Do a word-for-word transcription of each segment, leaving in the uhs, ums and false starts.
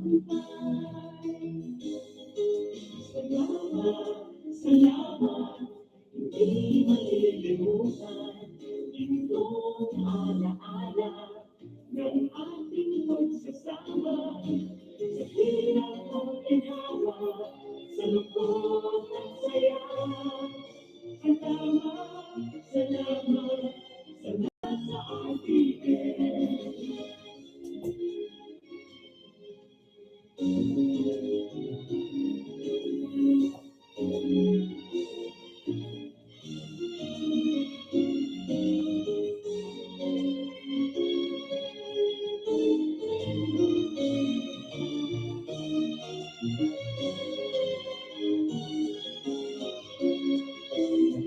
Salamat, salamat, hindi malilimutan. Itong alaala ng ating pagsasama. Sa hirap at ginhawa, sa lungkot at saya. Salamat, salamat, salamat sa R T N.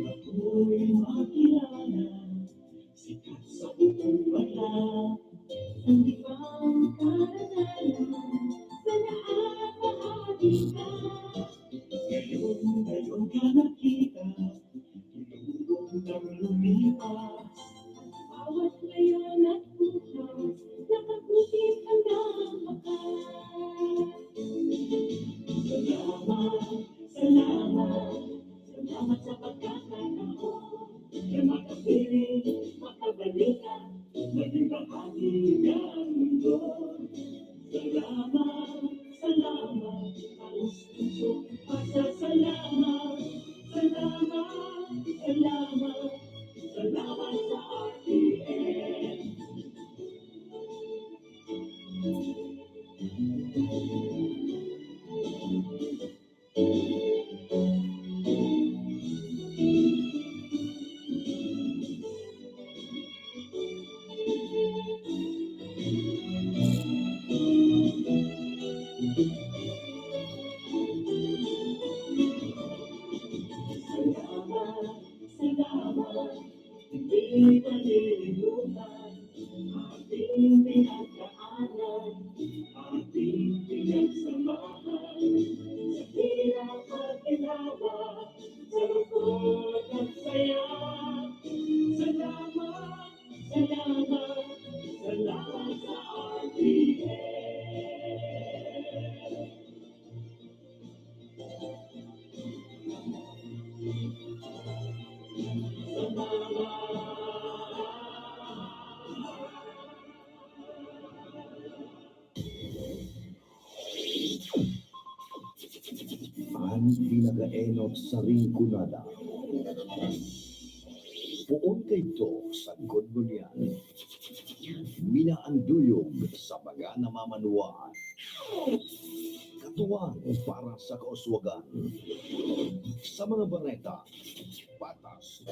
Ako'y makilala, sikat sa buong bansa. Ang ibang karanasan, sa lahat bahagi ka. Ngayon, ngayon ka nakita, tulog nang lumipas. Bawat ngayon at bukas, nakapusin ang namakas. Salamat, salamat, salamat sa pagkakataon na makapiling, makabalikan, maging bahagi ng mundo. Salamat, salamat, taos pusong pasasalamat. Salamat, salamat, salamat sa R T N. Salamat, salamat, hindi malilimutan. Ating pinagdaanan, ating pinagsamahan, sa hirap at ginawa, sa lungkot at saya. Salamat, salamat, salamat sa R T N. An pinakaenot sa Rinconada. Poon kaidto sagkod ngunyan. Minaanduyog sa mga namamanwaan. Katuwang para sa kauswagan. Sa mga bareta, patas.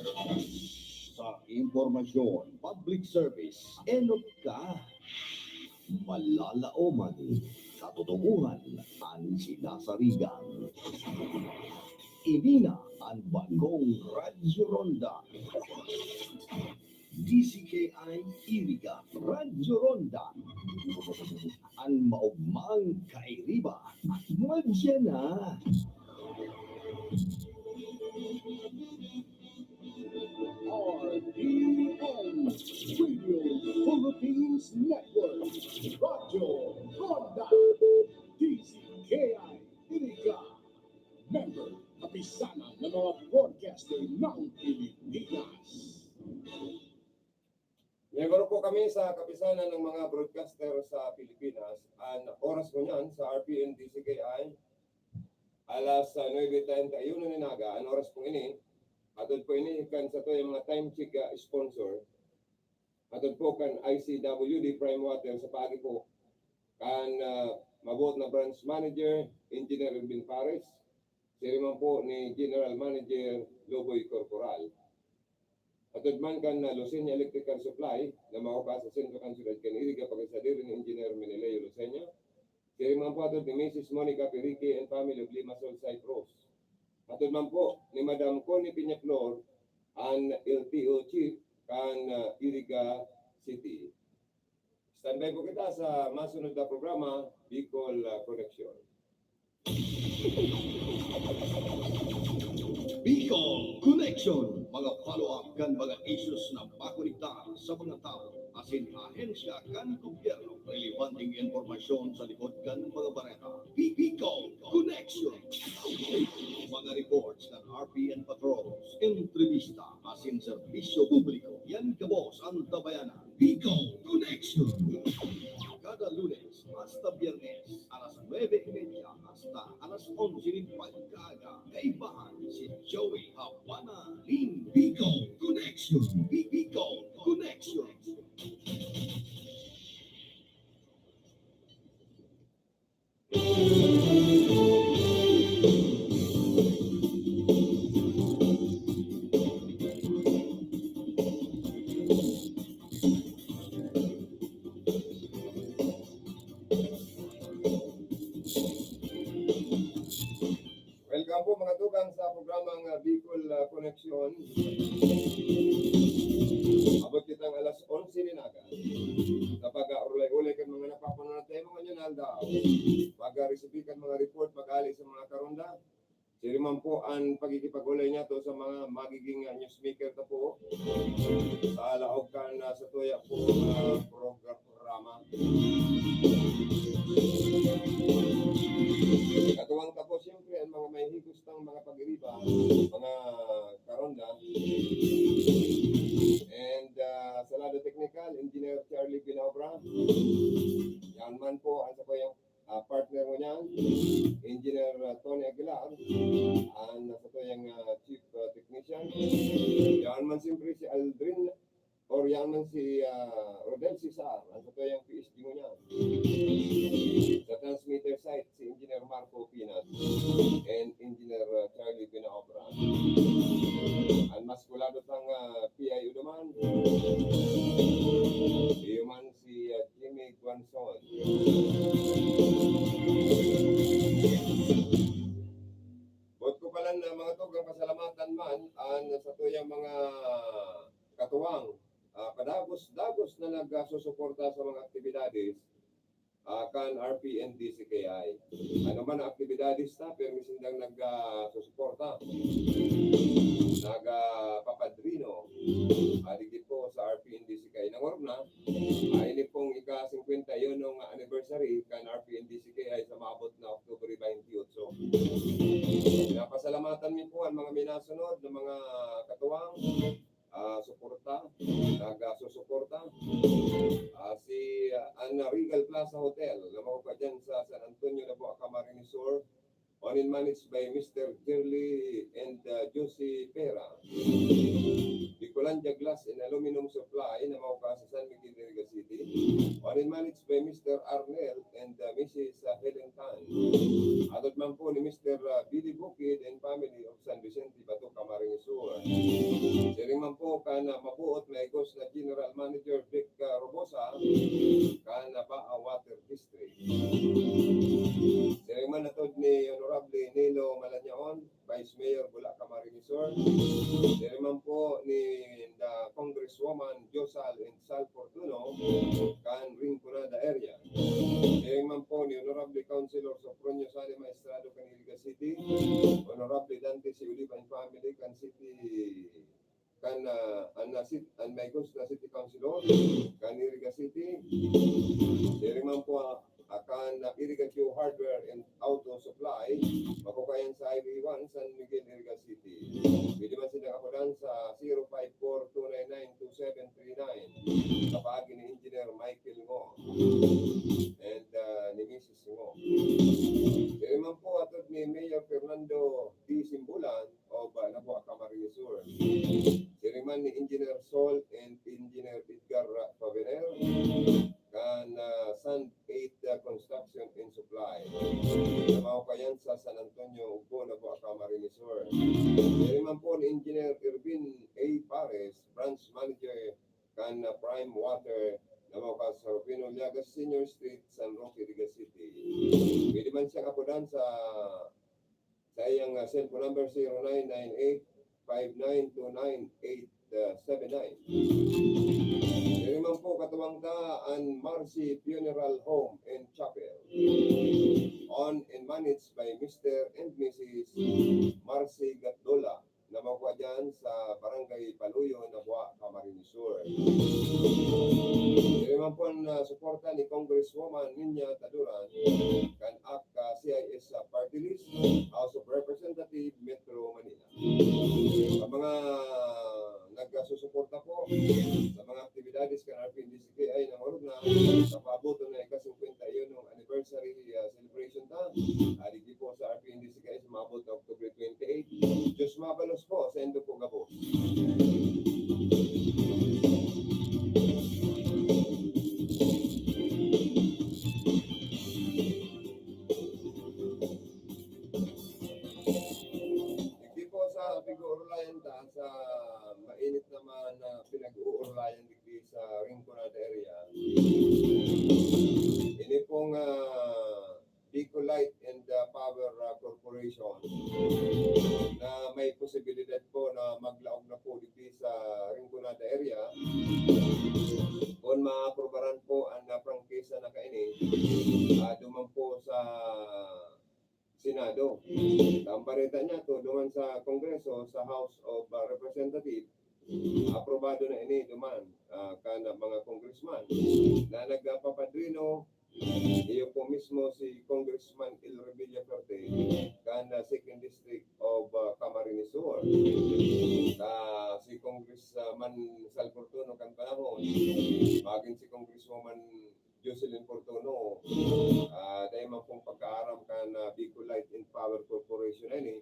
Sa impormasyon, public service, enot ka. Malalaoman, katotohanan an sinasarigan. Ini na an bagong Radyo Ronda. D C K I Iriga, Radyo Ronda. An maogmang kairiba, madya na. R T N Radio Philippines Network, Radyo Ronda, D C K I Iriga, member, kapisanan ng mga broadcaster ng Pilipinas. Miyembro po kami sa Kapisanan ng mga Broadcaster sa Pilipinas. An oras ngunyan sa R P N D C K I, alas, ah, nuebe treinta y uno nin aga. An oras pong ini, hatod po ini kan satuyang mga time check, ah, sponsor. Hatod po kan I C W D Prime Water sa paagi po kan, ah, mabuot na branch manager, Engineer Elvin Pares. Siring man po ni General Manager Loboy Corporal. Hatod man kan, ah, Lucena Electrical Supply na maoka sa sentro kan syudad kan Iriga, pagkasadiri ni Engineer Meneleo Lucena. Siring man po hatod ni Missus Monica Perique and family of Limassol, Cyprus. Hatod man po ni Madam Connie Peñaflor, an L T O chief kan, ah, Iriga City. Standby po kita sa masunod na programa, Bicol, ah, Connection. Bicol Connection, mga follow-up kan mga issues na makonektar sa mga tawo asin ahensya kan gobyerno. Relevanteng impormasyon sa likod kan mga bareta. Bi-, Bicol Connection. Mga reports kan R P N patrols, entrevista asin serbisyo publiko. Yan gabos an tabayanan. Bicol Connection. Kada Lunes hasta Biyernes, alas nuebe y media hasta alas onse nin pagkaaga. Kaibahan si Joey Habana in Bicol Connection. Bi-, Bicol Connection. Welcome po, mga tugang, sa programang, ah, Bicol, ah, Connection. Abot kitang alas onse nin aga. Sa pag-aulay-ulay kan mga napapanonod tayo mga nyo na aldaw. Pag-resibi kan mga report, mag-ali sa mga karonda. Siring man po an pagkikipag-ulay niyato sa mga magiging, ah, newsmaker ta po. Sa laog kan, ah, sa tuya po, ah, program, programa. Katuwang ta po, siyempre, ang mga may higos tang mga pag-iriba, mga karonda. And, ah, sa lado teknikal, Engineer Charlie Binaobra. Yan man po, ang sa tuyang, ah, partner mo niyan, Engineer, ah, Tony Aguilar, ang sa tuyang, ah, chief, ah, technician. Yan man siyempre si Aldrin, or yan man si, ah, Rodel Cesar, ang sa tuyang P S D mo niyan. Sa transmitter site, si Engineer Marco Pinas and Engineer, ah, Charlie Binaobra. Ang mas kulado tang, ah, P I O naman, iyo man si, ah, Jimmy Guanzon. Boot ko palan na mga tugang pasalamatan man an sa tuyang mga katuwang, ah, padagos-dagos na nagsusuporta sa mga aktibidades, ah, kan R P N D C K I. Ano man ang aktibidades ta, pirmi sindang nag, ah, susuporta, nag, ah, papadrino, ah, digdi po sa R P N D C K I. Nangorog na, ah, ini pong ika-singkwenta y uno nga anniversary kan R P N D C K I sa maabot na October twenty-eight. Pinapasalamatan mi po an mga minasunod na mga katuwang, ah, suporta, nagsusuporta. Ah, si, ah, an Regal Plaza Hotel, na makukuha dyan sa San Antonio, Laboa, Camarines Sur, owned and managed by Mister Jerly and, ah, Josie Pera. Bicolandia Glass and Aluminum Supply, na makukuha sa San Miguel, Iriga City. Owned and managed by Mister Arnel and, ah, Missus Helen Tan. Hatod man po ni Mister, ah, Billy Bukid and family of San Vicente, Bato, Camarines Sur. Siring man po kan, ah, mabuot na igos na General Manager Vic, ah, Robosa, kan, ah, Baa Water District. Siring man hatod ni Honorable Nilo Malanyaon, Vice Mayor, Bula, Camarines Sur. Siring man po ni the Congresswoman Josal and Sal Fortuno, kan Rinconada area. Siring man po ni Honorable Councilor Sofronio Sani Maestrado kan Iriga City, Honorable Dante C. Oliva and family kan City, kan, ah, an, ah, cit-, an may gusto na City Councilor kan Iriga City. Siring man po, ah, kan, ah, Iriga Q Hardware and Auto Supply, makukuha yan sa Highway one, San Miguel, Iriga City. Pwede man sila kakunan sa zero five four two nine nine two seven three nine, sa paagi ni Engineer Michael Ngo and, ah, ni Missus Ngo. Siring man po hatod ni Mayor Fernando D. Simbulan of, ah, Laboa, Camarines Sur. Siring man ni Engineer Sol and Engineer Edgar Pavener kan, ah, Sand eight, ah, Construction and Supply, na makukuha yan sa San Antonio, Ugbo, Laboa, Camarines Sur. Siring man po ni Engineer Ervin A. Pares, Branch Manager kan, ah, Prime Water, na makukuha sa Rufino Llagas Senior Street, San Roque, Iriga City. Pwede man siya kakunan sa, sa iyang, ah, cellphone number, zero nine nine eight five nine two nine eight seven nine. Siring man po katuwang ta an Marcy Funeral Home and Chapel. Owned and managed by Mister and Missus Marcy Gatdola na magwa dyan sa Barangay Paluyon, Nabua, Camarines Sur. Ini man po ang, ah, suporta ni Congresswoman Niña Taduran kan ak, ah, C I S, ah, Party List, House of Representative, Metro Manila. Sa mga nagkasusuporta po sa mga aktibidades kan R P N D C K I na marog na, sa paaboton na ika-singkwenta y uno anniversary, ah, celebration ta, ah, digdi po sa R P N D C K I sa maabot na October twenty-eight. Diyos mabalos po sa indo po gabos. Digdi po sa pag-uurulayan ta, sa mainit naman na pinag-uurulayan digdi sa Rinconada area. Ini pong, ah, Bicolite and, ah, Power, ah, Corporation na may posibilidad po na maglaog na po digdi sa Rinconada area. Kung maaprobaran po ang, ah, prangkisa na kaini, ah, duman po sa Senado. Ang balita niya to, duman sa Kongreso, sa House of, ah, Representatives, aprobado na ini duman, ah, kan mga congressman na nagpapadrino, iyo po mismo si Congressman El Revilla Fuerte, kan, ah, Second District of, ah, Camarines Sur. Ah, si Congressman Sal Fortuno kan panahon, magin si Congresswoman Jocelyn Fortuno, ah, dai man pong pagkaaram kan, ah, Bicolite and Power Corporation na ini,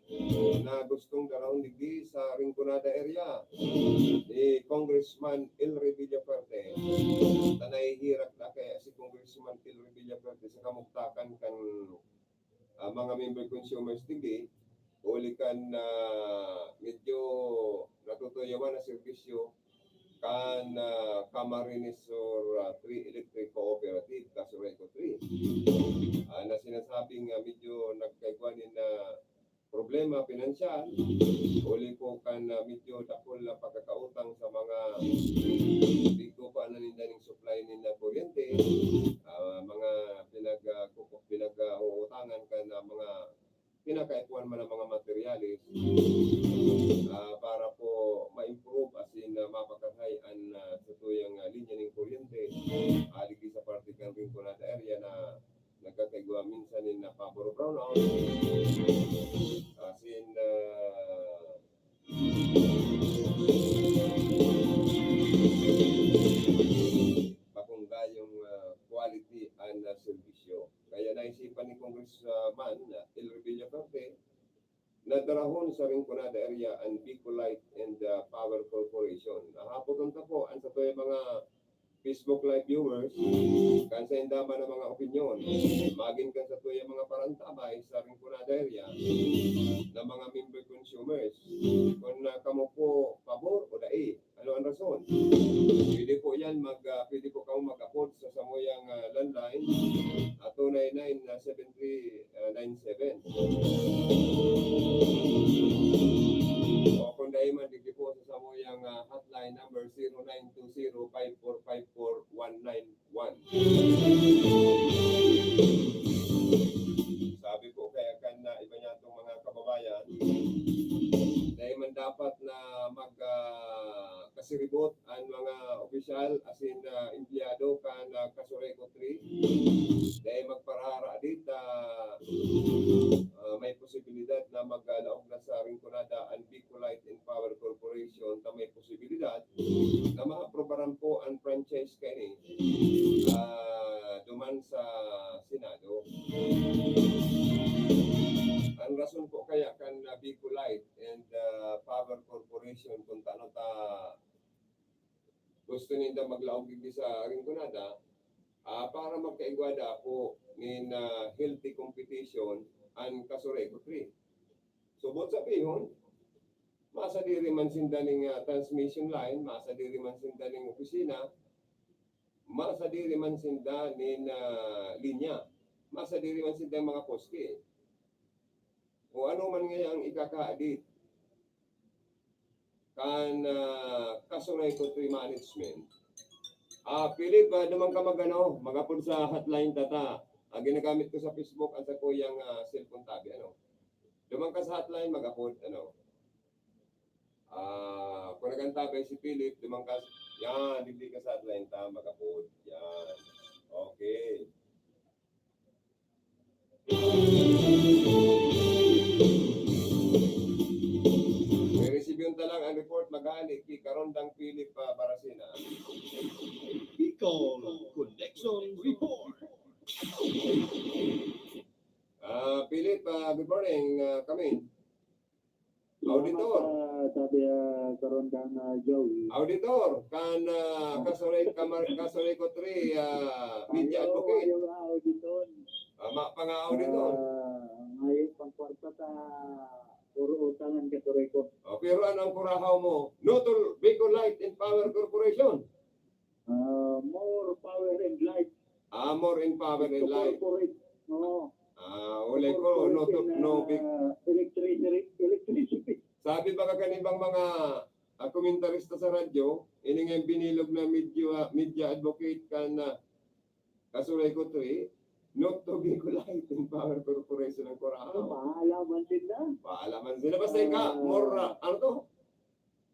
na gustong darahon digdi sa Rinconada area ni Congressman El Revilla Fuerte. Ta nahihirak na kaya si Congressman El Revilla Fuerte sa kamugtakan kan ah, mga member consumers digdi, huli kan, ah, medyo natutuyawan na serbisyo kan, ah, Camarines Sur, ah, three Electric Cooperative, Casureco three. Ah, na sinasabing, ah, medyo nagkaigwa nin, ah, problema pinansyal, huli po kan, ah, medyo dakul na pagkakautang sa mga tigkukuan na ninda ning supply nin, ah, kuryente, ah, mga pinag, ah, kuku-, pinag, ah, uutangan kan, ah, mga pinakaipuhan man ang mga materyales, ah, para po ma-improve asin, ah, mapakarahay an, ah, satuyang, ah, linya ning kuryente, ah, digdi sa parte kan Rinconada area na nagkakaigwa minsan nin, ah, power brownout. Asin, ah, bakong gayong, ah, quality an, ah, serbisyo. Kaya naisipan ni Congressman, ah, El Revilla Fuerte na darahon sa Rinconada area an Bicolite and, ah, Power Corporation. Hahapoton ta po an satuyang mga Facebook Live viewers, kan sainda man ang mga opinyon, magin kan satuyang mga parantabay sa Rinconada area na mga member consumers. Kung, ah, kamo po pabor o dai, ano ang rason? Pwede po yan, mag, ah, pwede po kamo mag-apod sa samuyang, ah, landline, ah, two nine nine, ah, seven three nine seven. O kung dai man, digdi po sa samuyang, ah, hotline number zero nine two zero five four five four one nine one. Sabi po kaya kan, ah, iba niyatong mga kababayan, dai man dapat na mag, ah, kasiribot an mga opisyal, asin, ah, empleyado kan, ah, Casureco three, dai magparara dita, ah, may posibilidad na maglaog na sa Rinconada an Bicolite and Power Corporation, ta may posibilidad na maaprobaran po an franchise kaini, ah, duman sa Senado. An rason po kaya kan, ah, Bicolite and, ah, Power Corporation, kung tano ta gusto ninda maglaog digdi sa Rinconada, ah, para magkaigwa daw po nin, ah, healthy competition an Casureco three. So, boot sabihon, masadiri man sinda ning, ah, transmission line, masadiri man sinda ning opisina, masadiri man sinda nin, ah, linya, masadiri man sinda mga poste. O ano man ngaya ang ikakahadit kan, ah, Casureco three management. Ah, Philip, ah, duman ka mag-ano, mag-apod sa hotline ta ta. Ang ginagamit ko sa Facebook, ang sakuyang, ah, cellphone tabi, ano. Duman ka sa hotline, mag-apod, ano. Ah, kung nag-antabay si Philip, duman ka, yan, digdi ka sa hotline ta, mag-apod. Yan. Okay. May resibyon ta lang ang report, maghali ki Karondang Philip, ah, Barasina. Bicol Connection Report. Ah, Philip, ah, good morning, ah, kami. Auditor. Salamat, ah, sabi, ah, Karondang, ah, Joey. Auditor, kan, ah, Kasuray, Kamar-, Kasuray Kutri, ah, media Ayaw, advocate. Ayaw, ah, auditor. Ah, ma-, pang-auditor. Ah, ngayon, pang kwarta ta, puro utang ang Kasuray ko. Oh, pero ano ang kurahaw mo? No to Bicol Light and Power Corporation. Ah, more power and light. Ah, more in power and light. Corporate. Oo. Ah, ulay ko, no, Corporate to, in, no, ah, big electricity, electricity. Sabi ba ka kanibang mga, ah, komentarista sa radyo, ini nga yung binilog na media, media advocate kan, ah, Kasuray Kutri, not to be Light and Power Corporation ang kurahaw. Ano, paalaman sila? Paalaman sila. Basta ika, Ah. more, ah, ano to?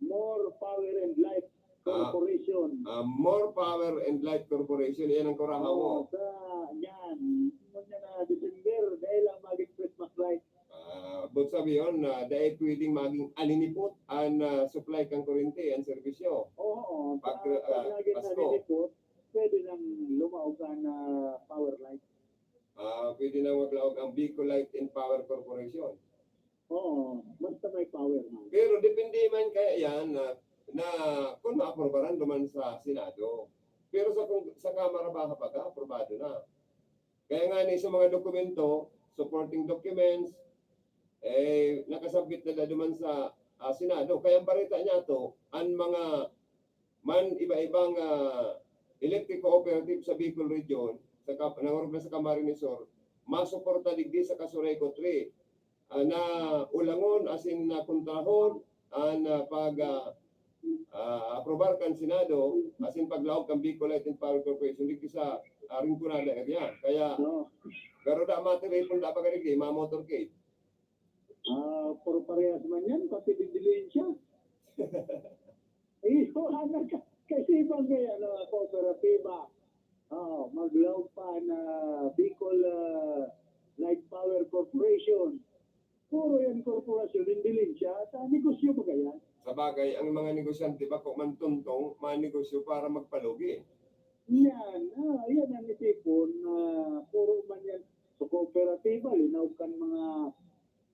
More Power and Light Ah, Corporation. Ah, More Power and Light Corporation, yan ang kurahaw mo. Oo, sa, yan. Ngunyan na December, dahil lang maging Christmas light. Ah, but sabi yun, na dahil pwedeng maging alinipot ang, ah, supply kang kurente, ang serbisyo. Oo, oo. Pag, Pag, ah, pag naging Pasko. Alinipot, pwede nang lumaog ang, ah, power light. Ah, pwede nang maglaog ang Bicol Light and Power Corporation. Oo, basta may power man. Pero depende man kaya yan na, na kung maaprobaran duman sa Senado. Pero sa, kung, sa Kamara Baja pa ka, aprobado na. Kaya nga ni sa mga dokumento, supporting documents, eh, nakasabit na duman sa, ah, Senado. Kaya ang balita niya to, ang mga man iba-ibang, ah, electric cooperative sa Bicol Region, sa Cap-, nangorog na sa Camarines Sur, masuporta digdi sa Kasuray Kutri, ah, na ulangon asin na kontrahon an, ah, pag, ah, ah, aprobar kan Senado asin paglaog kan Bicol Light and Power Corporation digdi sa, ah, Rinconada area. Kaya, Oo. Pero da matiripon da baga digdi, mga motorcade. Ah, puro parehas man yan, pati didilihin siya. Iyo, ano ka, kasi ibang kaya, ano, kooperatiba. Oo, maglaog pa na Bicol, ah, Light Power Corporation. Puro yan korporasyon, didilihin siya. Sa negosyo ba kaya? Sa bagay, ang mga negosyante, bako man tuntong, manegosyo para magpalugi. Yan, ah, yan ang itipon na puro man yan. Sa kooperatiba, linaog kan mga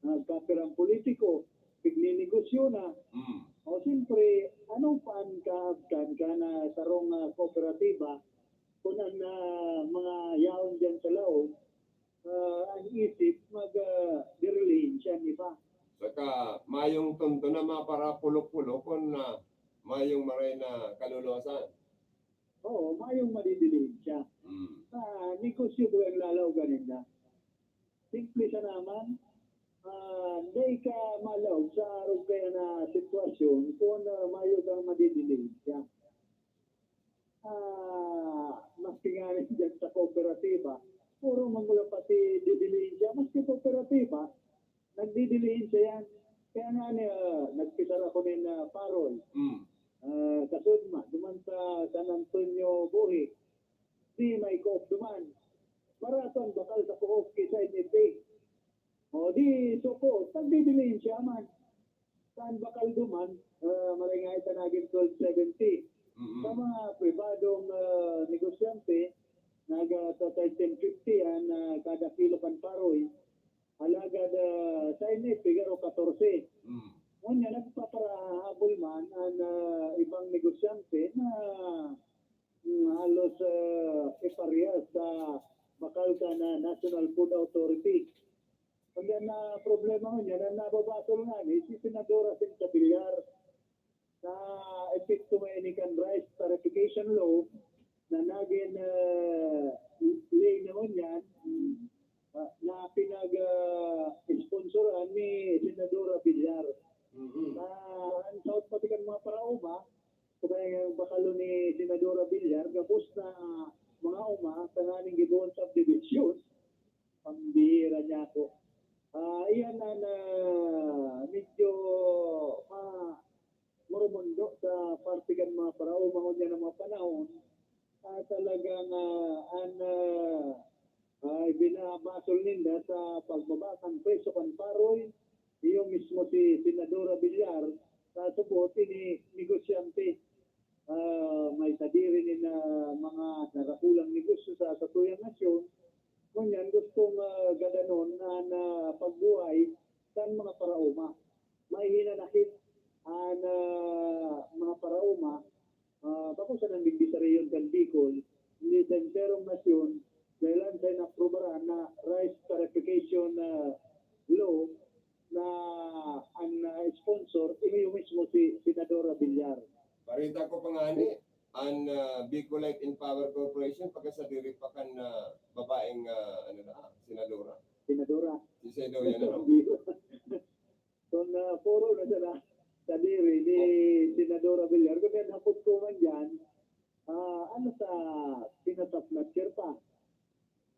nagkapirang politiko, pigninegosyo na. Mm. O, siyempre, ano pa ang kaabtan ka na sarong, ah, kooperatiba, kung ang, ah, mga yaon dyan sa laog, ah, ang isip, mag, ah, dirilihin siya, di ba? Saka, mayong tonto na maparapulok-pulok kung, ah, mayong maray na kaluluwasan. Oo, mayong madidilihin siya. Mm. Ah, negosyo ko ang lalaogan ninda. Simple siya naman. Ah, dai ka malaog sa arog kaya na sitwasyon kung, ah, mayo kang madidilihin siya. Ah, maski nga rin dyan sa kooperatiba, puro mangula pati didilihin siya. Maski kooperatiba, nagdidilihin siya yan. Kaya nga niya, nagpisar ako nin, ah, parol. Mm. Ah, kasudma, duman sa San Antonio Buhi. Di may coop duman. Barato ang bakal sa coop kaysa N F A. O, di, so coop, nagdidilihin siya man. Saan bakal duman? Ah, maray nga ita naging twelve seventy. Mm-mm. Sa mga pribadong, ah, negosyante, naga sa thirteen fifty an, ah, kada kilo kan paroy. Alagad, ah, sa N F A, garo katorse. Mm. Ngunyan, nagpaparahabol man an, ah, ibang negosyante na, mm, halos, ah, iparehas sa bakal kan National Food Authority. Ngunyan na problema ngunyan, an nababasol ngani, si Senadora Cynthia Villar. Sa epekto man ini kan rice tarification law na nagin, ah, ley na ngunyan, ah, na pinag, ah, sponsoran ni Senadora Villar. Mhm. Sa, ang saot pati kan mga paraoma, kaya ang bakalo ni Senadora Villar, gabos na mga uma, tanganing gibohon sa division, Pambihira niya ako. Ah, iyan na, na medyo ma-, marumondo sa parte kan mga paraoma ngunyan na mga panahon. Ah, talagang, ah, an, ah, ah, ibinabasol ninda sa pagbaba kan presyo kan paroy. Iyo mismo si Senadora Villar, sa subot, ini negosyante. Ah, may sadiri nin, ah, mga darakulang negosyo sa satuyang nasyon. Ngunyan, gustong, ah, gadanon an, ah, pagbuhay kan mga paraoma. May hinanakit an, ah, mga paraoma, ah, bako sana digdi sa rehiyon kan Bicol, kundi sa enterong nasyon, dahil an sa inaprubaran na rice tariffication, ah, law, na an, ah, sponsor, iyo mismo si Senadora Villar. Balita ko pa ngani, an, ah, Bicolite Empower Corporation, pagkasadiri pa kan, ah, babaeng, ah, ano na, senadora. Senadora. Si Sedo yan, ano? Kung, ah, puro na siya na sadiri ni Senadora Villar, kung may hapot ko man dyan, ah, ano sa pinatap na chair pa?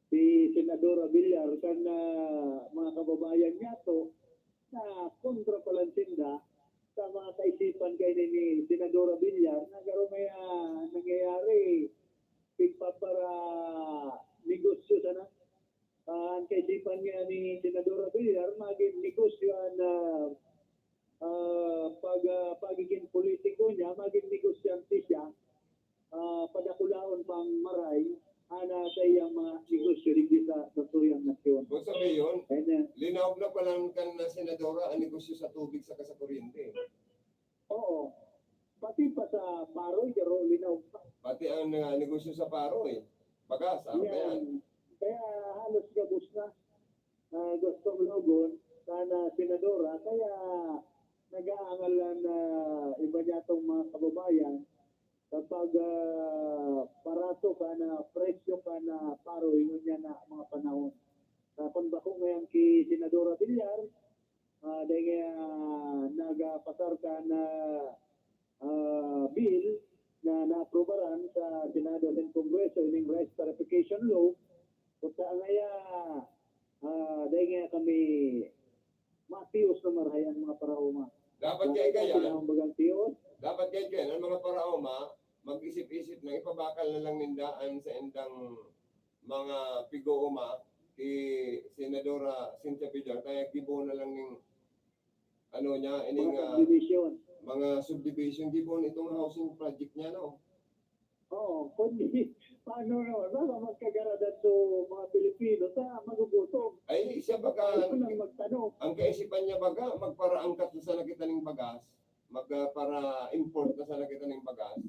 Si Senadora Villar kan, ah, mga kababayan niya to, na kontra pa lang sinda sa mga kaisipan kaini ni Senadora Villar na garo may, ah, nangyayari, pigpapara negosyo sana. Ah, an kaisipan niya ni Senadora Villar, magin negosyo an, ah, ah, pag, ah, pagigin politiko niya, magin negosyante siya, ah, padakulaon pang maray, ana sa iyang mga negosyo digdi sa, sa tuyang nasyon. Kung sabi yun, Ayan. Linaog na pala kan na senadora ang negosyo sa tubig saka sa kuryente. Oo. Pati pa sa paroy, pero linaog pa. Pati ang, ah, negosyo sa paroy. Baga, sa Yan. Kaya halos gabos na. Ah, gustong logon sana senadora, kaya nag-aangalan na iba niya tong mga kababayan kapag, ah, parato ka na presyo ka na paro, ingon niya na mga panahon. Ah, kung bako ngayon ki Senadora Villar, ah, dahil nga nagpasar ka na, ah, bill na naaprobaran sa Senado at Kongreso, ining rice tariffication law, kung saan ngaya, ah, dahil nga kami matios na marahay ang mga paraoma. Dapat kaya, kaya, ang bagang tios. Dapat kaya, kaya, ang mga paraoma, mag-isip-isip na ipabakal na lang nindaan sa indang mga pigooma ki Senadora Cynthia Villar, kaya gibo na lang ning, ano niya, ining, Mga ah, subdivision. Mga subdivision, gibo na itong housing project niya, no? Oo, kundi paano naman, baka magkagaradan to mga Pilipino sa magugutom. Ay, siya baga, Ayaw nang magtanong. Ang kaisipan niya baga, magparaangkat na sana kita ning bagas, mag, ah, para import na sana kita ning bagas.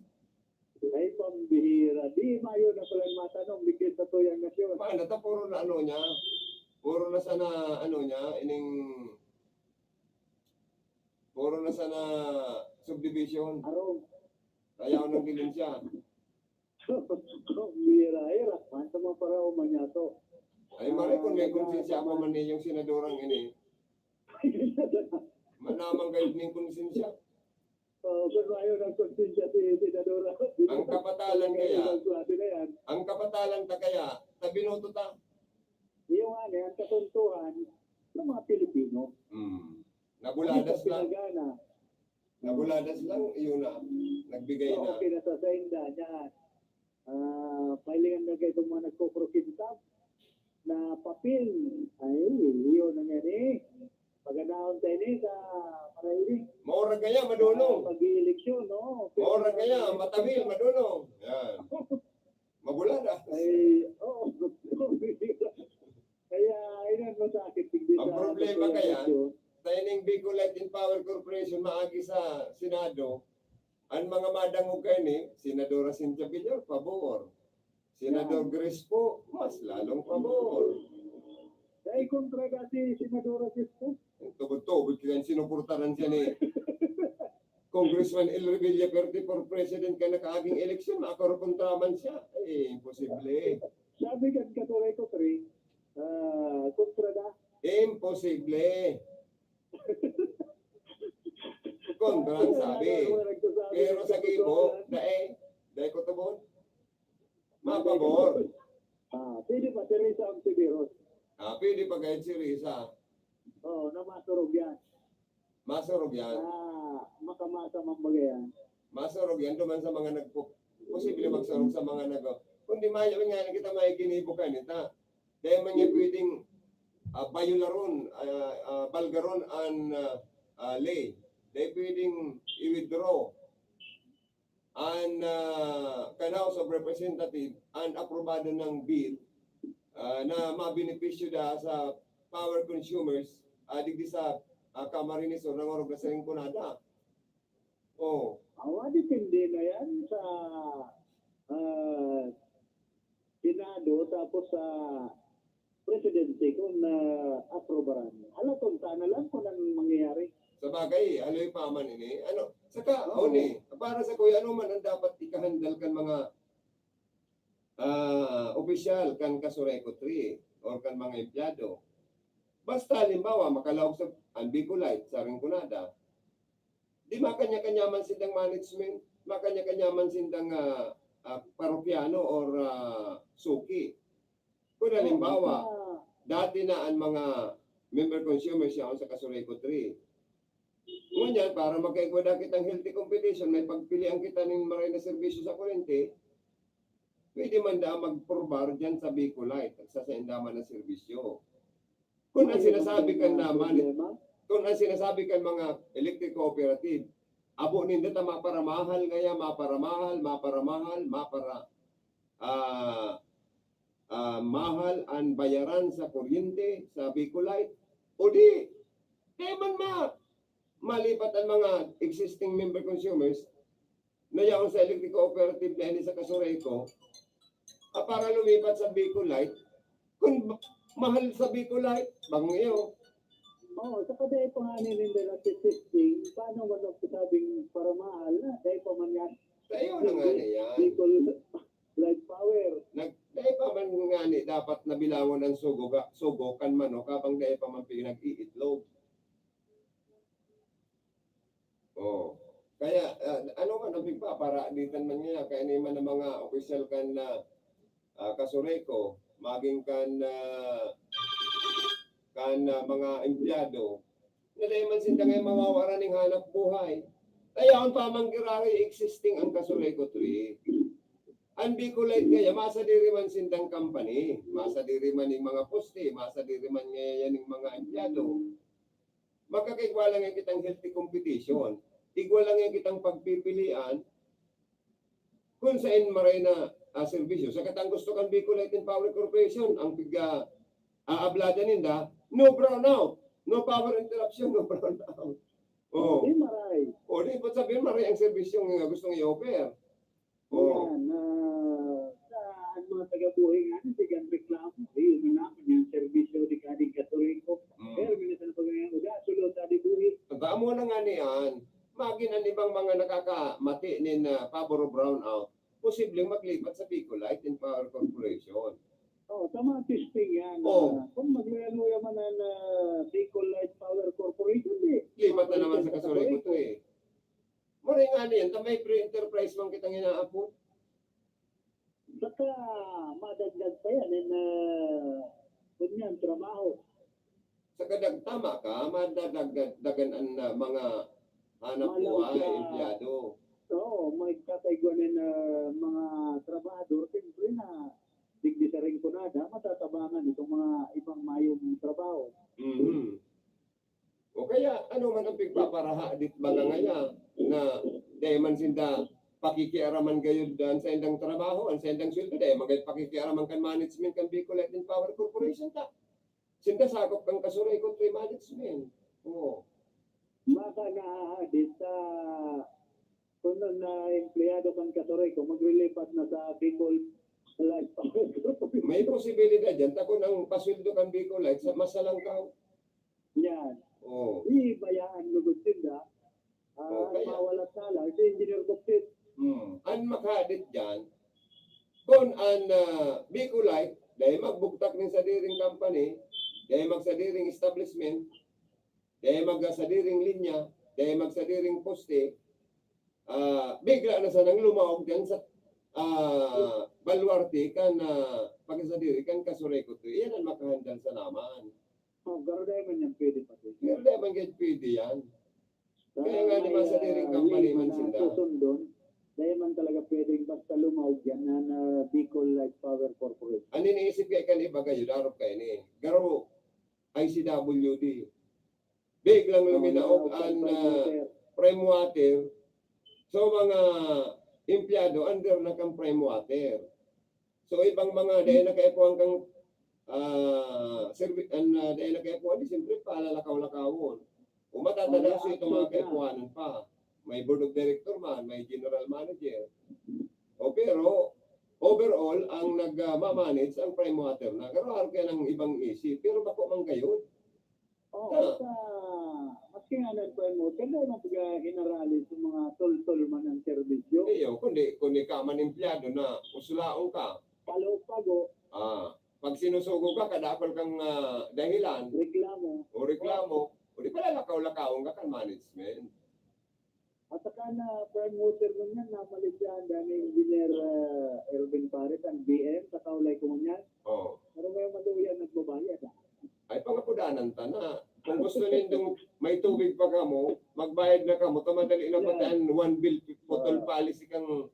Ay, pambihira. Di mayo na pala yung matanong, bigyan sa tuyang nasyon. Maana ta, puro na ano niya, puro na sana ano niya, ining, puro na sana subdivision. Arong. Kaya ako nang bilin siya. Pambihira, eh, rakman sa mga paraoma niya to. Ay, mare, kung may Ah, konsensya ako man ninyong senadorang ini. Manamang kayo ning konsensya. Oo, pero ayaw ng konsensya si Senadora. Ang kapatalan kaya, Ang klase na yan. Ang kapatalan ta kaya, ta binoto ta. Yung ano, ang katontohan ng mga Pilipino. Hmm. Nabuladas Ano sa lang. Pinagana? Nabuladas lang, iyon na. Nagbigay Oo, na. Pinasasainda niya. Ah, pahilingan na kayo itong mga nagkukurukintab na papel. Ay, yun ang yan eh. Paganaon tayo ni sa Marayli. Maurag kaya, madunong. Ah, pag-ieleksyon, no? Maurag kaya, matawil, madunong. Yan. Mabuladas. Ay, oo. Kaya, ayun ang masakit. Hindi Ang sa problema kaya, nagkakasyon. Sa ining Bicolite Empower Corporation, maagi sa Senado, ang mga madangog kayo ni Senadora Cynthia Villar, pabor. Senador Yan. Grace po, mas lalong pabor. Dahil kontra ka si Senadora Grace po. Tubod-tubod kaya sinuportaran siya ni Congressman El Revilla Verde for president ka nakaaging eleksyon, makarokontra man siya. Eh, imposible. Sabi ka, katuloy ko, pre, ah, kontra na. Imposible. Kontra ang sabi. Pero sa gibo, dai, dai ko tubod. Mapabor. Ah, pwede pa, Teresa Ontiveros. Ah, pwede pa gayud si Risa. Oo, na masurog yan. Masurog yan. Ah, makamasa man baga yan. Masurog yan duman sa mga nagpo-, posible magsurog sa mga nag-, kundi mayo nga kita may ginibo kanita. Dahil man niya pwedeng uh, bayularon, uh, uh, balgaron an uh, uh, lay. Dahil pwedeng i-withdraw an uh, kan House of Representative an aprobado ng bill uh, na mabenepisyo da sa power consumers uh, digdi sa uh, Camarines Sur, nangorog na sa Rinconada. Oh. Awa, depende na yan sa uh, Senado tapos sa Presidency kung na-aprobaran. Halaton sana lang kung anong mangyayari. Sa bagay, haloy pa man ini. Ano, saka, oh. Oni, para sa kuya, ano man ang dapat ikahandal kan mga uh, opisyal kan Kasureco three or kan mga empleyado? Basta, halimbawa, makalaog sa Anbicolite, sa Rinconada, di makanya-kanya man sindang management, makanya-kanya man sindang uh, uh, parokyano or uh, suki. Kung halimbawa, dati na ang mga member consumers yaon sa Kasureco three. Ngunyan, para magkaigwa na kitang healthy competition, may pagpilian kita nin maray na serbisyo sa kuryente, pwede man daa magprobar dyan sa Bicolite at sa saindaman na serbisyo. Kung ang sinasabi kan naman, kung ang sinasabi kan mga electric cooperative, abo ninda ta maparamahal ngaya, maparamahal, maparamahal, mapara ah, ah, mahal an bayaran sa kuryente sa Bicolite, o di, kaya man ma malipat ang mga existing member consumers na yaon sa electric cooperative na ini sa Kasureco, ah, para lumipat sa Bicolite, kung mahal sa Bicolite, bang iyo. Oo, saka dahil pa nga nila na testing, paano man ang sabing para mahal na, dahil pa man yan. Sa iyo na nga niya. Bicol Light Power. Nag, dai pa man nga ni dapat nabilangon ang sugo, sugo kan manok habang dai pa man pinag-iitlog. Oh. Kaya, uh, ano man ang pigpaparaditan man niya, kaya ni man ang mga opisyal kan na uh, ah, Kasureco, maging kan uh, kan uh, mga empleyado, na dai man sinda ngayon mawawaran ning hanap buhay. Kaya ang pamang giraray existing ang Kasureco three. Ang Bicolite kaya, masadiri man sindang company, masadiri man ning mga poste, masadiri man ngayon ning mga empleyado. Magkakaigwa lang kitang healthy competition. Igwa lang kitang pagpipilian kung sain maray na uh, serbisyo. Sa katang gusto kan Bicolite and Power Corporation, ang piga aablada ninda, no brownout, no power interruption, no brownout. Oh. Di maray. O di, ibig sabihin, maray ang serbisyo nga gustong i-offer. Oh. Yan, uh, sa ang mga taga-buhay nga, nasigang reklamo, yun na naman yung serbisyo di ka di katuriko. Mm. Pero minsan na pag-ngayon, uda, sulo sa di buhi. Ang damo na nga niyan, magin ang ibang mga nakakamati nin uh, pabor o brownout, posibleng maglipat sa Bicolite and Power Corporation. Oh, sa mga testing yan. Oh. Uh, kung magluya-luya man ang uh, Bicol Light Power Corporation, di. Lipat na naman sa Kasureco to eh. Maray nga niyan, ta may free enterprise man kitang inaapod. Saka madagdag pa yan, and uh, kunyan, trabaho. Sa kadag tama ka, madadagdagan ang uh, mga hanap buhay, empleyado. Oo, may kakaigwanan na mga trabahador, siyempre na digdi sa Rinconada, matatabangan itong mga ibang mayong trabaho. Mm-hmm. O kaya, ano man ang pigpaparaha dit baga ngaya na dai man sinda pakikiaraman gayud dan sa indang trabaho, an sa indang sweldo, dai man gayud pakikiaraman kan management kan Bicol Light and Power Corporation ta. Sinda sakop kan Kasureco three management. Oo. Baka nahahadit sa kung na empleyado kan Kasureco, maglilipat na sa Bicol Light Power Corporation. May posibilidad yan. Ta kung ang pasweldo kan Bicol Light, sa masalangkaw. Yan. Oh. Di bayaan lugod sinda. Ah, oh, kaya mawalat na lang si Engineer Buksit. Hmm. An makahadit dyan, kung an uh, Bicolite, dahil magbugtak nin sadiring company, dahil magsadiring establishment, dahil magsadiring linya, dahil magsadiring poste, uh, bigla na sanang lumaog dyan sa ah, baluarte kan, ah, pagkasadiri kan Casureco three. Iyan ang makahandle sana man. Oh, pero dai man yan pwede pati. Pero dai man yan pwede yan. Kaya nga, di ba, sa diri, ah, company man sila susundon, dai man talaga pwedeng basta lumaog yan na, na Bicol Light Power Corporation. Ang iniisip kaya kan iba kayo, darop kayo ni. Garo, I C W D. Biglang luminaog ang, ah, Prime Water. So, mga empleyado under na kan Prime Water. So, ibang mga dai na kaipuhan kang, ah, serbi-, an, ah, dai na kaipuhan, di siyempre, palalakaw-lakawon. O matatala, so itong mga kaipuhanan pa. May board of director man, may general manager. O, pero, overall, ang nag, ah, ma-manage ang Prime Water na. Pero haro kaya ng ibang isip, pero bako man kayo. Oo, sa, maski nga nagpaimot, kaya man pag, ah, hinarali sa mga tol-tol man ang serbisyo. Iyo, kundi, kundi ka man empleyado na usulaon ka. Palo-pago. Ah, pag sinusugo ka, kadakol kang, ah, dahilan. Reklamo. O reklamo. O di pala lakaw-lakawon ka kan management. At saka na prime mover mo niyan, namalit siya, ang dami engineer, ah, Erwin Pares, ang B M, sa kaulay ko niyan. Oo. Pero ngayon, maluya nagbabayad, ah. Ay, pangapudanan ta na. Kung gusto nindong may tubig pa kamo, magbayad na kamo, ta madali na pati ang one bill putol policy kang,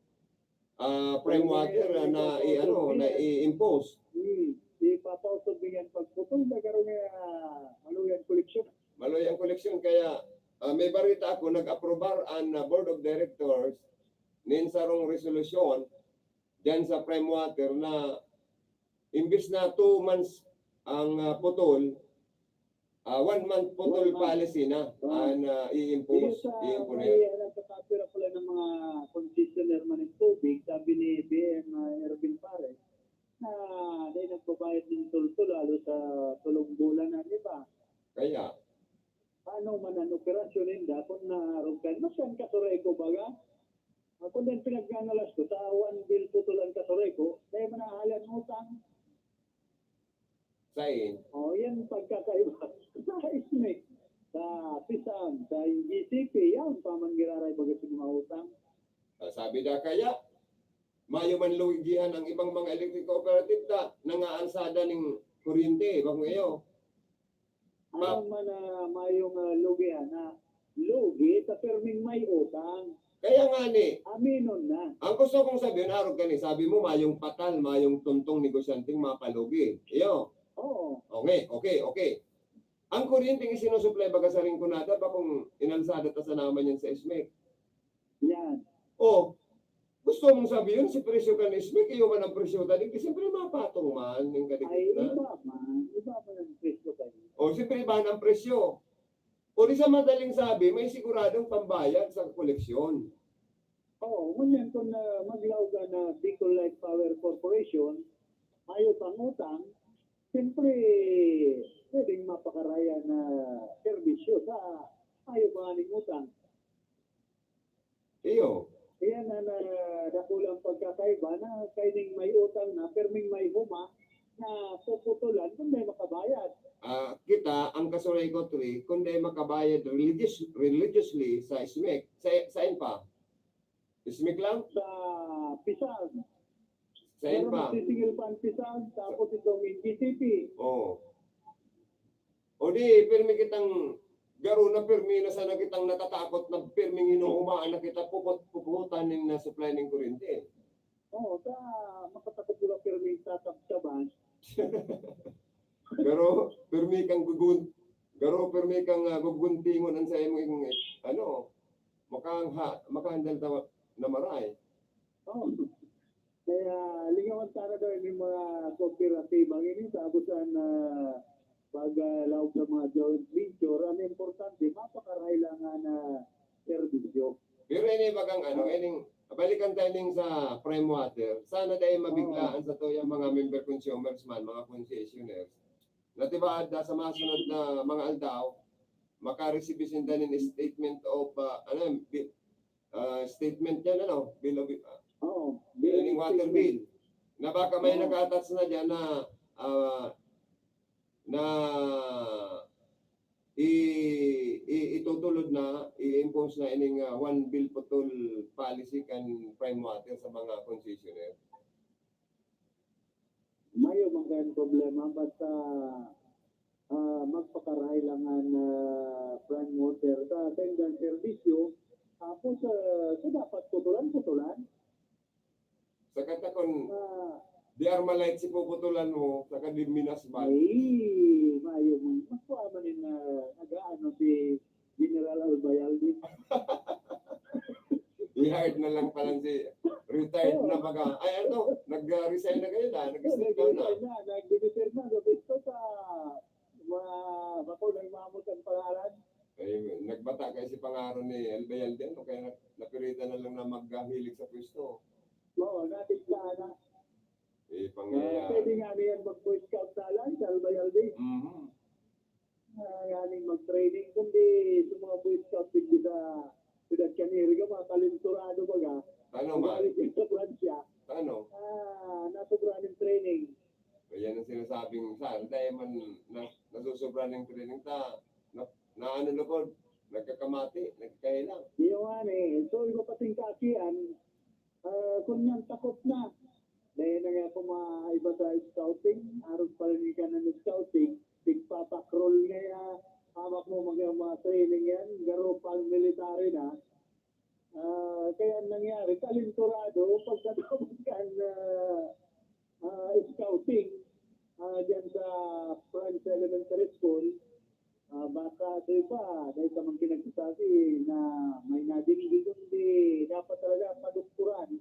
ah, prime water, ah, na i-ano, na i-impose. Hmm. Ipapautob niyan pagputol, na garo nga, ah, maluya ang koleksyon. Maluya ang koleksyon, kaya, ah, may barita ako, nag-aprobar ang, ah, board of directors nin sarong resolusyon diyan sa Prime Water na imbis na two months ang, ah, putol, ah, one month putol policy na ang, ah, i-impose, i-impose na. May, ah, nagkakapira pala ng mga concessionaire man ng tubig, sabi ni B M, ah, Erwin Pares, na dai nagbabayad nin toltol, halos sa tolong bulan na, di ba? Kaya, paano man an operasyon ninda kun naharong kan, mas kan Casureco baga? Ah, kun din pinagkanalas ko, sa one bill putol an Casureco, dai man nahahali an utang. Sain? Oh, yan pagkakaiba. Sa SMEC, sa PISAM, sa G C P, yan pa man giraray baga sa mga utang. Ah, sabi na kaya, mayo man lugihan ang ibang mga electric cooperative ta nangaansada ning kuryente, bako iyo. Ano man, ah, mayong, ah, lugihan na lugi ta pirming may utang. Kaya nga ni, aminon na. Ang gusto kong sabihin, arog ka ni, sabi mo, mayong patal, mayong tuntong negosyanteng mapalugi. Iyo. Oo. Okay, okay, okay. Ang kuryenteng isinusuplay baga sa Rinconada, bakong inansada ta sana man yan sa SMEC. Yan. O, gusto mong sabihin, si presyo kan SMEC, iyo man ang presyo ta digdi, siyempre mapatong man, ning kadigdi na. Ay, iba man. Iba man ang presyo kayo. O, siyempre iba ang presyo. O, di sa madaling sabi, may siguradong pambayad sa koleksyon. Oo, ngunyan kung, ah, maglaog an, ah, Bicol Light Power Corporation, mayo pang utang, siyempre, pwedeng mapakaraya na serbisyo sa mayo pa nganing utang. Iyo. Iyan an, ah, dakulang pagkakaiba na kaining may utang na, pirming may huma na puputulan kun dai makabayad. Ah, kita, ang Casureco three, kun dai makabayad religious-, religiously sa SMEC, sa, sain pa? SMEC lang? Sa PISAM. Sain pa? Pero magsisingil pa ang PISAM, tapos itong G C P. Oo. O di, pirmi kitang garo na pirmi na sana kitang natatakot na pirming hinuhumaan na kita puput-, pupuhutan nin na supply nin kuryente. Oo, ta makatakot sila pirming tatabtaban. Garo, pirmi kang gugun-, garo, pirmi kang, ah, guguntingon an sa imong, ano, makangha-, makahandal ta na maray. Oo. Kaya lingawan sana daw yung mga kooperatiba ngayon, tapos ang, ah, pag, ah, laog sa mga joint venture, ang importante, mapakarahay lang nga na serbisyo. Pero ini bagang ano, ining, balikan tayo ning sa Prime Water. Sana dahil mabiglaan sa to yung mga member consumers man, mga concessionaires. Na tibaad na sa mga sunod na mga aldaw, makaresibi sinda nin statement of, ah, ano, bi-, ah, statement yan, ano, bill of, ah, Oo, bill of ining water statement. Bill. Na baka may Oo. Naka-attach na dyan na, ah, na i-, i-, itutulod na, i-impose na ining, ah, one bill putol policy kan Prime Water sa mga concessionaire? Mayo man kayong problema, basta ah, magpakarahay lang an ah, Prime Water sa saindang serbisyo. Tapos, ah, so dapat putulan-putulan. Saka ta kun Ah, di Armalite si puputulan mo, saka di Minasban. Ay, mayo man. Mas kuha man yung ah, nag-aano si General Albayalde. I-hired na lang pala si retired na baga. Ay, ano, nag-resign na kayo na, nag-step down na. Nag-resign na, nag-deliver na. Sabi ko sa mga bako na imamot ang pangalan. Ay, nagbata kayo si pangaran ni Albayalde, ano, kaya na- napilitan na lang na maghilig sa pwesto. Oo, natin sa anak. Eh, Uh, pangyayari. Pwede nga niyan mag-Boy Scout na lang sa Albayalde. Mhm. Uh, yaning mag-training, kundi sa mga Boy Scout digdi sa Siyudad kan Iriga, mga kalinturado baga. Ano man? Galing din sa Pransya. Ano? Ah, nasobrahan yung training. Yan ang sinasabing sa dahil man na, nasusobra ng training ta, na, na ano lukod, nagkakamati, nagkailang. Di yung ano eh. So, iba pating kaakian, ah, kung yan takot na. Dahil na nga kung mga iba sa scouting, arog pa rin ka na ng scouting, tigpapakrol nga ya, hawak mo mga, mga training yan, garo pang military na. Ah, kaya ang nangyari, kalinturado, pagkatapos kan ah, ah, scouting ah, dyan sa Pransya Elementary School, ah, baka sa iba, dahil sa mga pinagsasabi na may nadingding, kundi dapat talaga padukturan.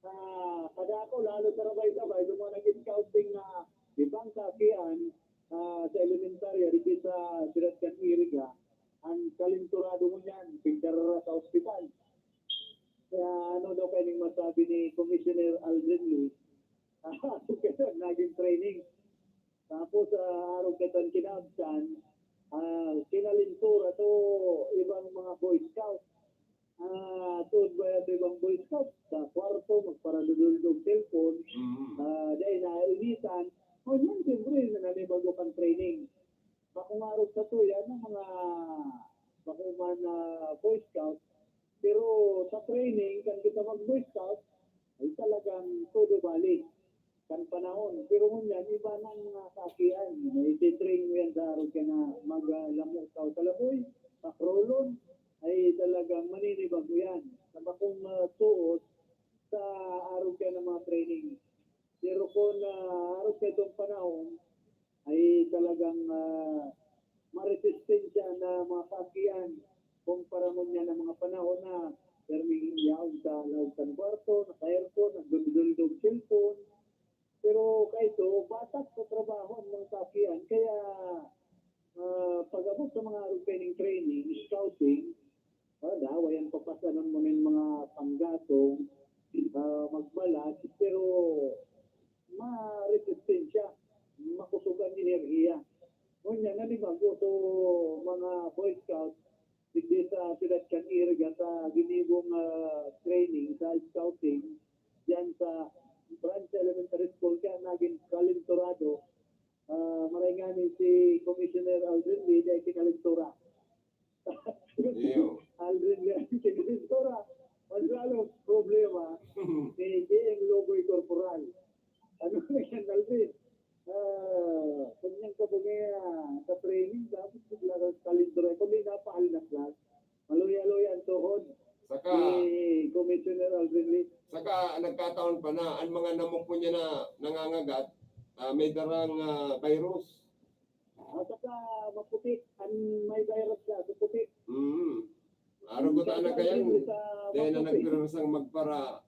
Ah, kada ako, lalo sa rabay-sabay, yung mga nag-scouting na ibang kaakian ah, sa elementarya, dito sa Siyudad kan Iriga, ang kalinturado mo niyan, pigdarara sa ospital. Kaya ano daw kayo ning masabi ni Commissioner Aldrin Lee? Naging training. Tapos, ah, araw ka tan kinabsan, ah, kinalintura to ibang mga Boy Scout. Ah, tuod ba yan ibang Boy Scout? Sa kwarto, magparaduduldog cellphone. Mhm. Ah, dahil nainitan. O yan, siyempre, nananibago kang training. Bako nga arog sa tuya ng mga bako man na Boy Scout. Pero sa training, kan kita mag Boy Scout, ay talagang todo bali kan panahon. Pero ngunyan, iba nang mga kaakian. May ititrain mo yan sa arog ka na maglamo ka sa laboy, pakrolon, ay talagang maninibago yan. Sa bakong uh, tuot, sa arog ka ng mga training. Pero kung uh, arog ka itong panahon, ay talagang uh, maresistensya na mga kaakian kumpara ngunyan ang mga panahon na perming yaon sa laog kan kwarto, naka-aircon, nagduduldog cellphone. Pero kaito, batak sa trabaho ang mga kaakian. Kaya ah, pag-abot sa mga training, training, scouting, ah, daway ang papasanon mo ng mga panggatong, ah, magbalas, pero maresistensya, makusog ang enerhiya. Ngunyan, nanibago to mga Boy Scout, digdi sa siyudad kan Iriga sa ginibong ah, training sa scouting diyan sa Branch Elementary School, kaya naging kalinturado. Ah, maray nga ni si Commissioner Aldrin Lee, dahil kinalintura. Iyo. Aldrin Lee, kinalintura. Mas lalo problema ni J M Loboy Corporal. Ano na yan, Aldrin? Ah, kanyang kabugaya sa training, tapos bigla kang kalintura. Kundi napahal na class. Maluya-luya ang tuhod Saka, ni Commissioner Aldrin Lee. saka nagkataon pa na ang mga namok ko niya na nangangagat, ah, may darang ah, virus. At saka maputi, ang may virus na, so puti. Mm. Araw ko tayo na kaya, dahil na nagpirasang magpara,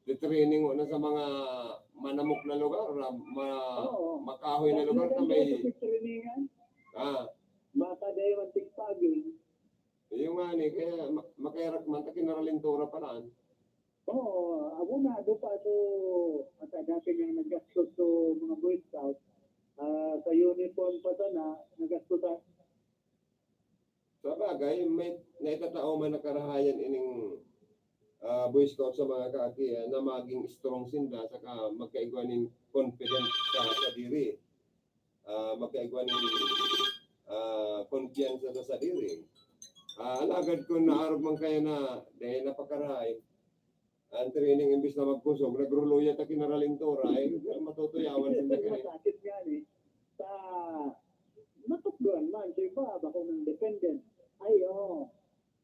titraining ko na sa mga manamok na lugar, na ma, Oo. makahoy na lugar na may, Trainingan, ah, baka dahil ang tigpagin. Yung nga ni, kaya ma- makayarak man, ta kinaralintura pa lang. Oo, ako na, doon pa ito, at dati nga naggastos to mga Boy Scout, ah, sa uniform pa sana, naggastos sa, Sa bagay, may naitatao man na karahayan ining ah, Boy Scout sa mga kaki ah, na maging strong sinda saka magkaigwa ning confidence sa sadiri. Ah, magkaigwa ning ah, kumpiyansa sa sadiri. Ah, alagad kung naarog man kaya na, dahil napakaray, ang training imbis na magkusog, nagruluya ta kinaralintura, eh, matutuyawan sinda kaya. Masakit nga ni. Sa natukdoan man, sa iba, bako ng dependent. Ay, oo.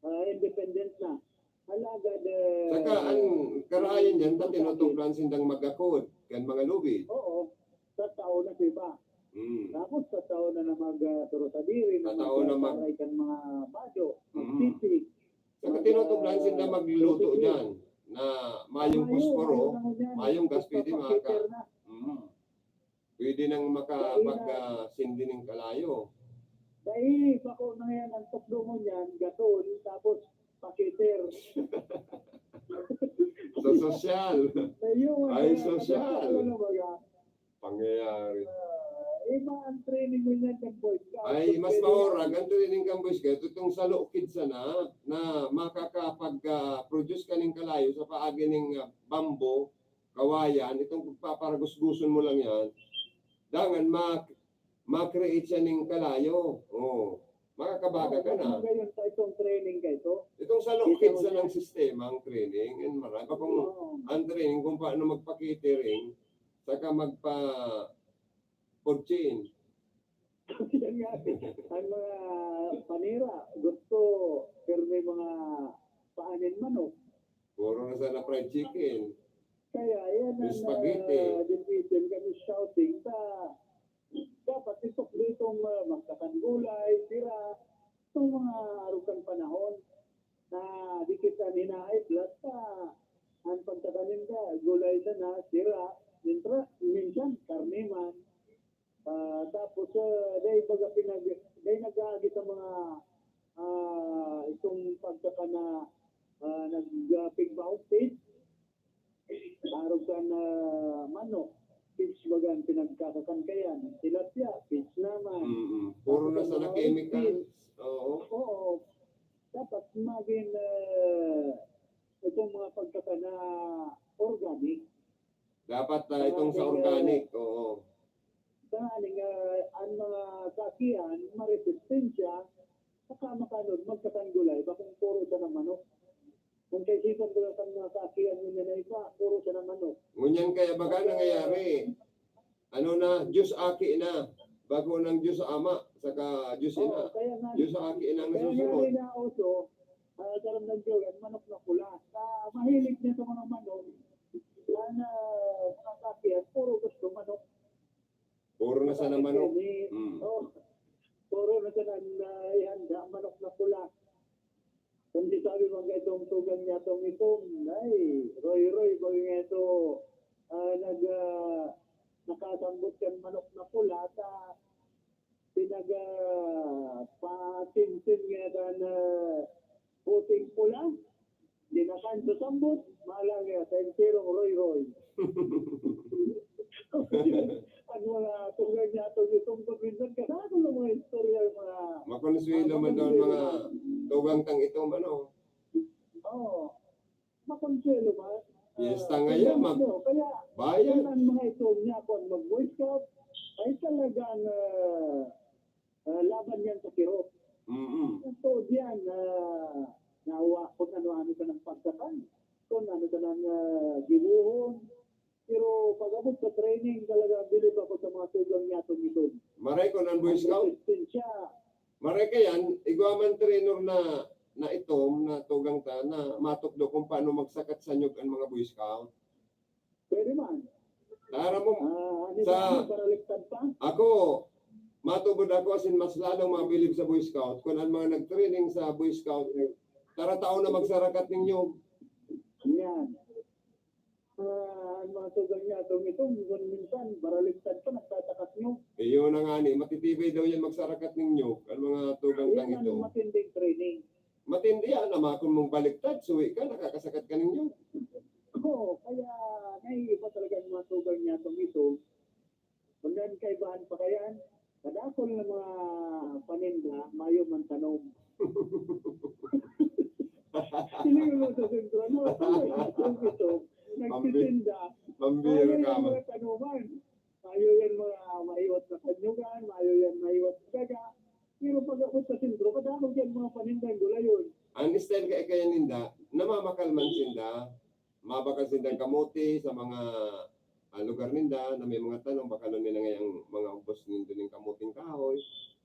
Ah, independent na. Alagad, eh, Saka ang karahayan dyan, ta tinutukdoan sindang magakod, kan mga lubid. Oo. Sa tao na sa iba. Mm. Tapos sa tao na na mag, ah, turo sa diri, na Sa tao na mag- magsasaray kan mga bado, Mm. magsisig. Saka Mag, tinutukdoan ah, sinda magluto magsisig. dyan na mayong Mayo, kuskuro, mayo na ngunyan. mayong gas, Gusto pwede pa makaka- cater na. Mm. Pwede nang maka-, Dahil na- mag, ah, sindi ning kalayo. Dahil bako na yan ang tukdo mo niyan, gatol, tapos pakiter. Sa sosyal. Ayun, Ay, kaya sosyal. ano ba yan? Pangyayari. Ah, iba ang training mo niyan, kan Boy Scout. Ay, mas Pwede maorag yan. ang training kan Boy Scout. Itong sa Lookid sana, na makakapag, ah, produce ka ning kalayo sa paagi ning, ah, bamboo, kawayan, itong pagpaparagusguson mo lang yan, dangan ma-, ma-create siya ning kalayo. Oh, makakabaga ka na. Magayon sa itong training ka ito. Itong sa Lookid Kita mo sana yan? ng sistema, ang training, and marami pa kung Oo. ang training kung paano magpa-catering, saka magpa-food chain. Yan nga, ang mga panira, gusto, pero may mga paanin manok. Puro na sana fried chicken. Kaya yan ang, Spaghetti. ah, division kami shouting sa dapat itukdo itong, ah, magkakan gulay, sira, itong mga arugang panahon na dikit ang hinahay, plus sa ang pagkakaninda, gulay sana, sira, mintra-, minsan karne man. Ah, tapos, ah, dahil baga pinag-, dahil nag-aagi sa mga, ah, itong pagkaka na, ah, nag, ah, pigbaon fish, arog kan, ah, manok, fish baga ang pinagkakakan kayan, tilapia, fish naman. Mm-mm. Puro na Tapos sana ang mga chemicals. Oo. Oo. Dapat maging, ah, itong mga pagkaka na organic. Dapat, ah, itong sa Grabe, organic, oo. Tanganing, ah, ang mga kaakian, maresistensya, saka makanon, magkakan gulay, bakong puro siya ng manok. Kung kaisipan ko lang sa mga kaakian mo niya na iba, puro siya ng manok. Ngunyan kaya baga Kaya nangyayari? Ano na, Diyos aki na. Bago ng Diyos Ama, saka Diyos Oo, Ina. kaya nga, Diyos aki na ang kaya nga nasusunod. rin na uso, ah, karamdam ko, ang manok na pula. Ah, mahilig niya sa mga manok. Yan, ah, mga kaakian, puro gusto manok. Puro na sana Bakit manok. yan, eh? Mm. Oh, puro na sana na ihanda, manok na pula. Kundi sabi man ka itong tugang niya, itong itom, ay, roy-roy, baga nga ito, ah, nag, ah, nakasambot kan manok na pula, ta pinag, ah, patimtim niya kan, ah, puting pula. Dinakan sa sambot, mahala niya sa enterong roy-roy. Ang mga tugang niya, itong itong minsan, kadako ng mga istorya, yung mga Makonsuelo man daw ang mga tugang tang itom, ano? Oo. Makonsuelo ba? Fiesta Ah, ngayon, kaya mag-, ano, kaya bayad. Kaya ang mga ito niya, kung mag-Boy Scout, ay talagang, ah, ah, laban yan sa kirot. Mm-mm. Ang totoo diyan, ah, nawa, kung ano-ano ka ng pagkakan, kung ano ka ng, ah, gibuhon. Pero pag-abot sa training, talaga, bilib ako sa mga tugang niya, itong itom. Maray ko ng Boy Ang Scout. resistensya. Maray ka yan, igwa man trainer na, na itom, na tugang ta, na matukdo kung paano magsakat sa nyug ang mga Boy Scout. Pwede man. Tara mo, Ah, ano sa ba? Paraliktad pa? Ako, matubod ako, as in, mas lalong mabilib sa Boy Scout. Kung ang mga nag-training sa Boy Scout, tara tao na magsarakat ninyo. Yan. Ah, ang mga tugang niya, itong, itong, minsan, paraliktad pa, nagtatakat nyo. Eh, yun na nga ni, matitibay daw yan magsarakat ninyo. Ang mga tugang Yan tang ang ito. matinding training. Matindi yan, ama, kung mong baliktad, suwi ka, nakakasakat ka ninyo. Oo, kaya naiiba talaga ang mga tugang niya, itong ito. Kung yan kaibahan pa kayan, kadakol na mga paninda, mayo man tanom. Silingon mo sa sentro, no? Ang ito, nagtitinda. Pambira Mayo ka, yan man. mga tanuman. Mayo yan mga maiwat na kanyugan, mayo yan maiwat na daga. Pero pag ako sa sentro, kadakol yan mga paninda, gulay. style kaya, kaya ninda, namamakal man sinda, mabakal sindang kamote sa mga, ah, lugar ninda na may mga tanom, bakalon nila ngayang mga ubos nindo ning kamoting kahoy,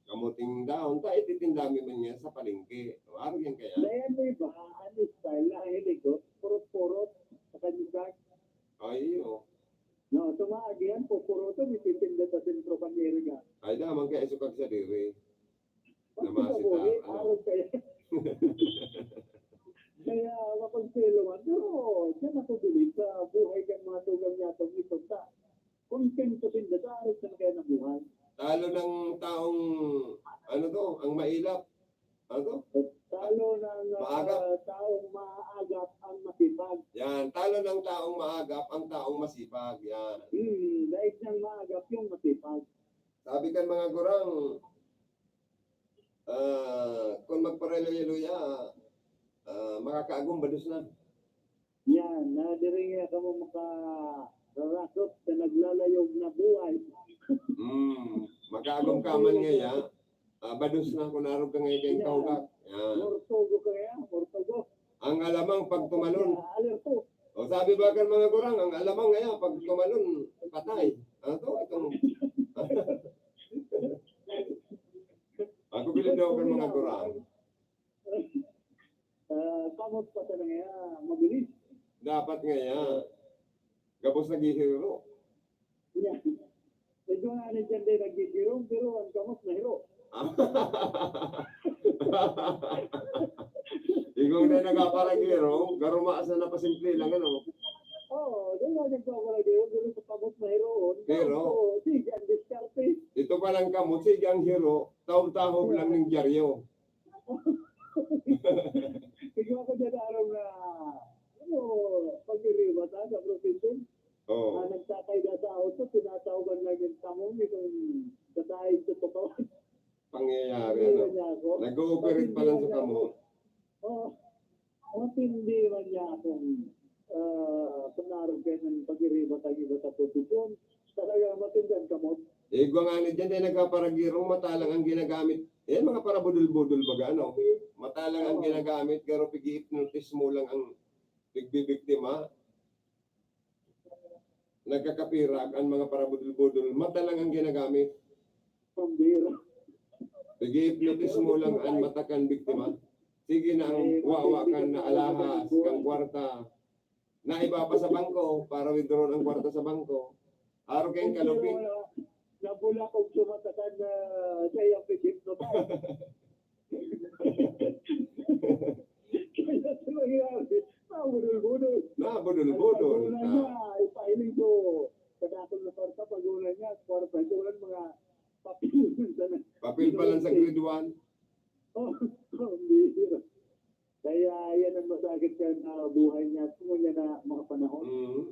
kamoting dahon, ta ititinda mi man yan sa palengke. O, arog yan kaya? Dahil may iba, ano style na, hilig ko, purot-purot, sa kanyang Ay, oo. No, tumaag yan, pupuruton, ititinda sa sentro, panyeri ka. Ay, damang kaya isukag sa diri. Pag Namasi sinabuhi, ta, ano? Arog kaya. Kaya, mapagpelo man. Pero, diyan ako dilig sa buhay kan mga tugang niya, itong ito ta. Kontento sinda sa arog na kaya na buhay. Talo ng taong, ano to, ang mailap. Ano to? Talo ng, ah, Maagap. Taong maagap ang masipag. Yan, talo ng taong maagap ang taong masipag. Yan. Hmm, dahil niyang maagap yung masipag. Sabi kan mga gurang, ah, kung magpareluya-luya, ah, makakaagom bados na. Yan, na diri nga kamo makararasot sa naglalayog na buhay. Hmm, makaagom ka man ngaya, ah, bados na kung narog ka ngayon kayong Yan. Kahugak. Yan. Mortogo ka ngayon, mortogo. Ang alamang pagtumalon. Alerto. O, sabi ba kan mga gurang, ang alamang ngayon, pagtumalon, patay. Ano to? Itong... Ako bilib daw kan mga gurang. Ah, kamot pa sana ngaya, mabilis. Dapat ngaya, gabos naghihiro. Yeah. Medyo nga ano dyan din, naghihiro, pero ang kamot nahiro. Ikaw na nagpaparagiro, garuma sa napasimple lang, ano? Oo, di nga nagpaparagiro, pero sa kamot nahiro. Pero, sige, ang diskarte. Ito palang kamot, sige, ang hiro, taob-taob lang ng dyaryo. Ikaw ko dyan araw na, ano, pag-iriba ta sa probinsya. Oo. Na nagkakaida sa auto, tinatawagan lang yung tamong itong dadaig sa tukawan. Pangyayari, ano? Hindi niya ako. Nag-ooperate pa lang sa Hindi niya kamo. ako. Oo. Matindi man niya akong, ah, panarog kayo ng pag-iriba sa iba sa posisyon. Talaga matindi ang kamot. Igwa nga ni dyan, eh, nagkaparagirong mata lang ang ginagamit. Yan, mga parabudol-budol baga, ano? Mata lang ang Oo. ginagamit, pero pig-i-hipnotismo lang ang pigbibiktima. Nagkakapirak ang mga parabudol-budol. Mata lang ang ginagamit. Pambira. Pig-i-hipnotismo lang ang mata kan biktima. Sige na ang wawa kan na alahas, kan kwarta. Naiba pa sa bangko para withdraw ang kwarta sa bangko. Arog kayong kalupit. Nabulak og sumatakan na sa iyang pigit na ba? Kaya sa nangyari, nabudol-budol. Nabudol-budol. Ang paguna niya, ipahiling ko. Sa dakul na kwarta, paguna niya, kwarta ito, walang mga papel. Papel pa lang sa grade one. Oh, oh, bihira. Kaya yan ang masakit sa, ah, buhay niya at ngunyan na mga panahon. Mhm.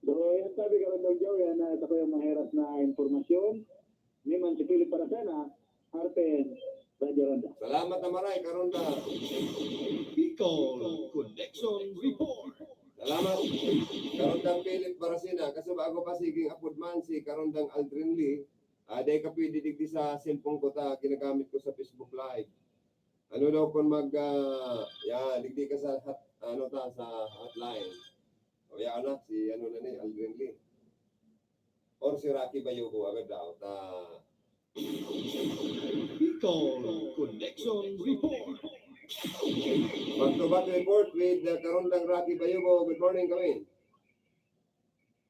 So, yan sabi ka, Rondon Joe, yan, ah, ito ko yung maheras na impormasyon. Ni man si Philip Parasena, R T N, Radyo Ronda. Salamat na maray, Karonda. Bicol Connection Report. Salamat, Karondang Philip Barasina. Kaso bago pa, siging apod man si Karondang Aldrin Lee. Ah, dai ka pwede digdi sa cellphone ko ta, ginagamit ko sa Facebook Live. Ano daw kung mag, ah, yan, digdi ka sa hot, ano ta, sa hotline. O, yan na, si ano na ni, Aldrin Lee. Or si Rocky Bayugo, agad daw, ta. Bicol Connection Report. Back to back report with, uh, Karondang Rocky Bayugo. Good morning, kami.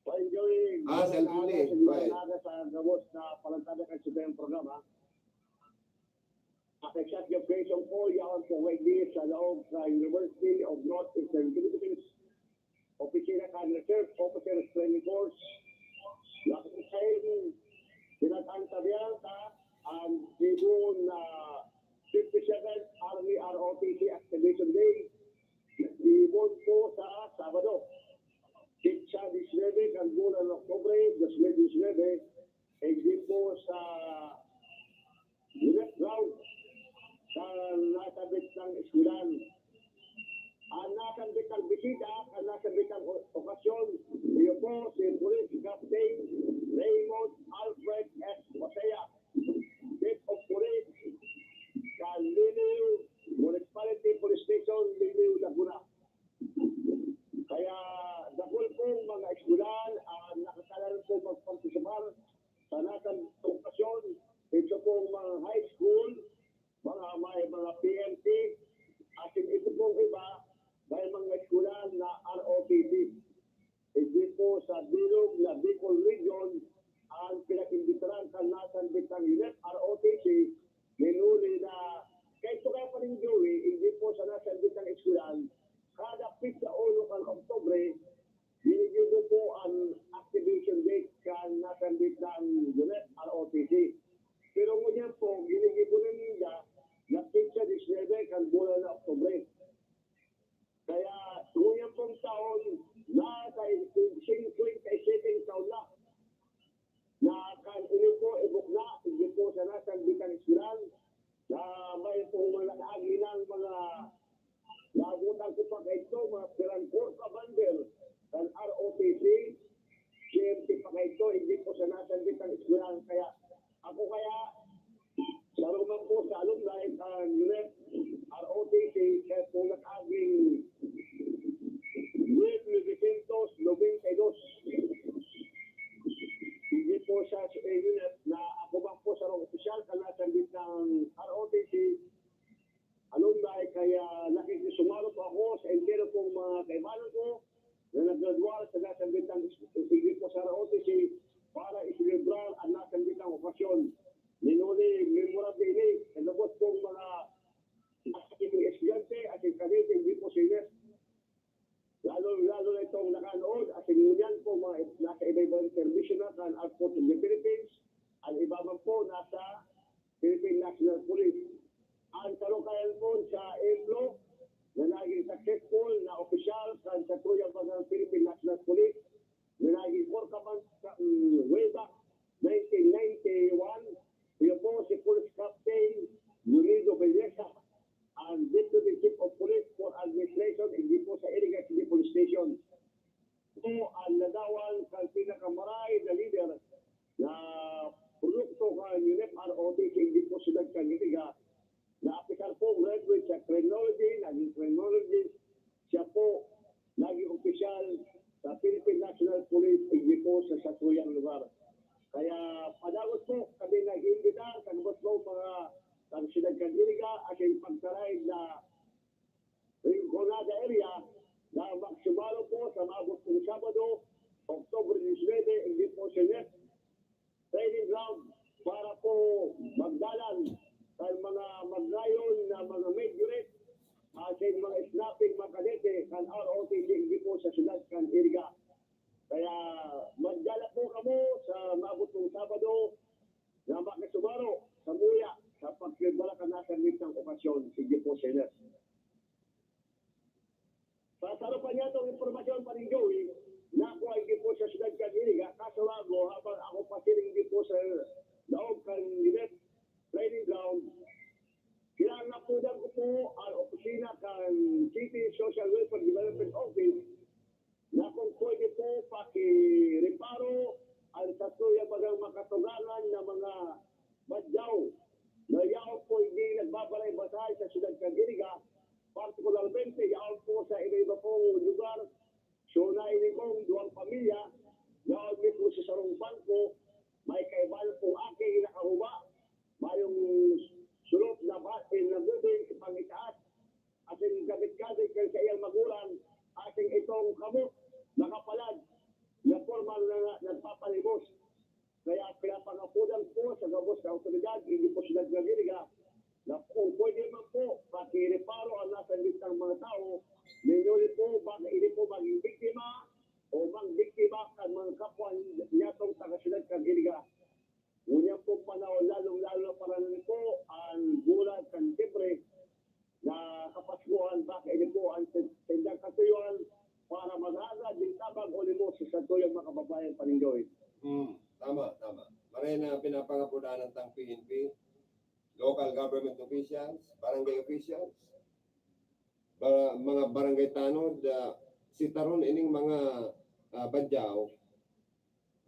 Fine, Joey. Ah, sa Alvin Lee. Magandang aga sa gabos na palantad na kayo sa programa. Sa exact location po, yaon po, Wegdi, sa loob sa University of Northeastern Philippines. Opisina kan Reserve Officers Training Course. Laking training, pinag-antabayan ta ang gibo na fifty-seventh Army R O T C Activation Day. Gibo po sa Sabado, petsa disinebe kan bulan ng Oktubre, dos mil disinebe, igdi po sa Unit Ground sa nasabit ng eskwelahan. Ang nasabit ng bisita, ang nasabit ng o-, okasyon, iyo po si Police Captain Raymond Alfred S. Masaya, Chief of Police, Kaliliw Municipality. Station, Limeo, Laguna. Kaya dakul pong mga eskwelahan ang nakatalan po magpartisipar sa nasabing okasyon. Ito pong mga high school, mga may mga P M T, asin ito pong iba, may mga eskwelahan na R O T C. Hindi po sa bilog na Bicol Region ang pinag-imbitaran kan nasambit na UNEP R O T C, minuli na, kaya ito kaya pa rin, Joey, hindi po sa nasambit na eskwelahan, kada pitsa uno kan Oktubre, ginigibo po ang activation date kan nasambit na UNEP R O T C. Pero ngunyan po, ginigibo na ninda na pitsa disynuebe kan bulan na Oktubre. Kaya ngunyan pong taon, nasa singkwenta y sete taon na, na kan ini po, ibukna, hindi po sa nasang bitang eskwelahan, na may pong mga nag-agi ng mga naabutan ko pa kaito, mga pirang kurpa bundle, kan R O T C, C M T pa kaito, hindi po sa nasang bitang eskwelahan. Kaya ako kaya, sa roman po sa alumni, ah, UNEP, R O T C, kaya po nag-aging mil novecientos noventa y dos. Hindi po siya sa UNEP na ako bang po sa opisyal, kaya sa ng R O T C, alumni, kaya nakikisumalo po ako sa entero pong mga kaibanan ko na nagradwar sa nasambitang, sige po, sa R O T C para iselebrar ang nasambitang okasyon. Minuli, memorable ini, sa lubos pong mga estudyante at kadete, hindi po seniors. Lalo, lalo na itong nakanood, at ngunyan po, mga nasa iba-ibang serbisyo na kan Armed Forces of the Philippines, ang iba man po nasa Philippine National Police. Ang kalukayan po sa Emplo, na naging successful na opisyal kan satuyang mga Philippine National Police, na naging korkaman sa, mm, way back nineteen ninety-one, iyo po si Police Captain Leonido Belleza, ang Deputy Chief of Police for Administration, hindi po sa Iriga City Police Station. Po ang ladawan kan pinakamaray na leader na produkto kan UNEP R O T C, hindi po siyudad kan Iriga, na apisar po graduate sa criminology, naging criminologist, siya po naging opisyal sa Philippine National Police, hindi po sa satuyang lugar. Kaya padagos po kami nag-iimbita sa lubos po mga kan siyudad kan Iriga at yung pagtaray na Rinconada area na magsumalo po sa maabot pong Sabado, October diecinuebe, hindi po sa net training ground para po magdalan sa mga maglayon na mga meteorite at sa mga snapping mga kadete kan R O T C, hindi po sa siyudad kan Iriga. Kaya magdala po kamo sa maabot pong Sabado na makisumaro sa muya sa pagpirmala kan nasambitang okasyon. Sige po, Senator. Sa saro pa niya itong impormasyon pa rin, Joey, nakuha hindi po sa siyudad kan Iriga, kaso lago, habang ako pa siring hindi po sa laog kan Linet training ground, kinanapudan ko po ang opisina kan City Social Welfare Development Office na kung pwede po pakireparo ang satuyang mga makatugangan na mga badyaw na yaon po hindi nagbabalay-batay sa siyudad kan Iriga, partikularmente yaon po sa iba-iba pong lugar. So, nailing kong duwang pamilya, yaon mismo sa sarong bangko, may kaibahan pong aki nakahuba, mayong sulot na batin na gubing ipangitaas, asin gabit-gabit kan saiyang magulang, asin itong kamot nakapalad na pormal na nagpapalimos. Kaya pinapangapodan ko sa gabos na awtoridad, hindi po sila nagagiriga, na kung pwede man po, pakireparo ang nasambit ng mga tao, minuli po, baka ini po maging biktima o mang biktima kan mga kapwa niya tong taga-siyudad kan Iriga. Ngunyan po panahon, lalong-lalo na para nito ang bulan kan Disyembre, na Kapaskuhan, baka ini po ang sendang katuyuan para maghaga din tabang o limos sa satuyang mga kababayan panindoy. Hmm, tama, tama. Maray na pinapangapodan ng tang P N P, local government officials, barangay officials, ba, mga barangay tanod, ah, sitaron ining mga, ah, badyaw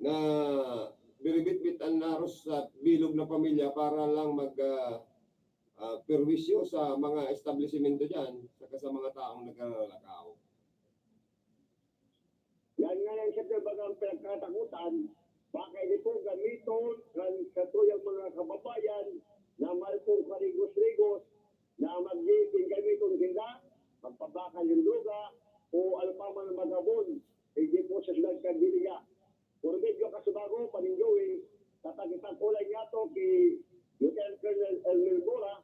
na biribitbit an naros sa bilog na pamilya para lang mag, ah, ah, perwisyo sa mga establisimento diyan, saka sa mga taong naglalakaw. Yan nga yan, siyempre, bagang pinagkatakutan, baka ini po gamiton kan satuyang mga kababayan na mahal pong karigos-rigos na magiging gamiton sila, magpabakal yung luga o ano pa man ang magabon, hindi po sa siyudad kan Diliga. Por medyo kasubago, paninjoy, sa pagkipag-ulay niya to ki Lieutenant Colonel Elmer Mora,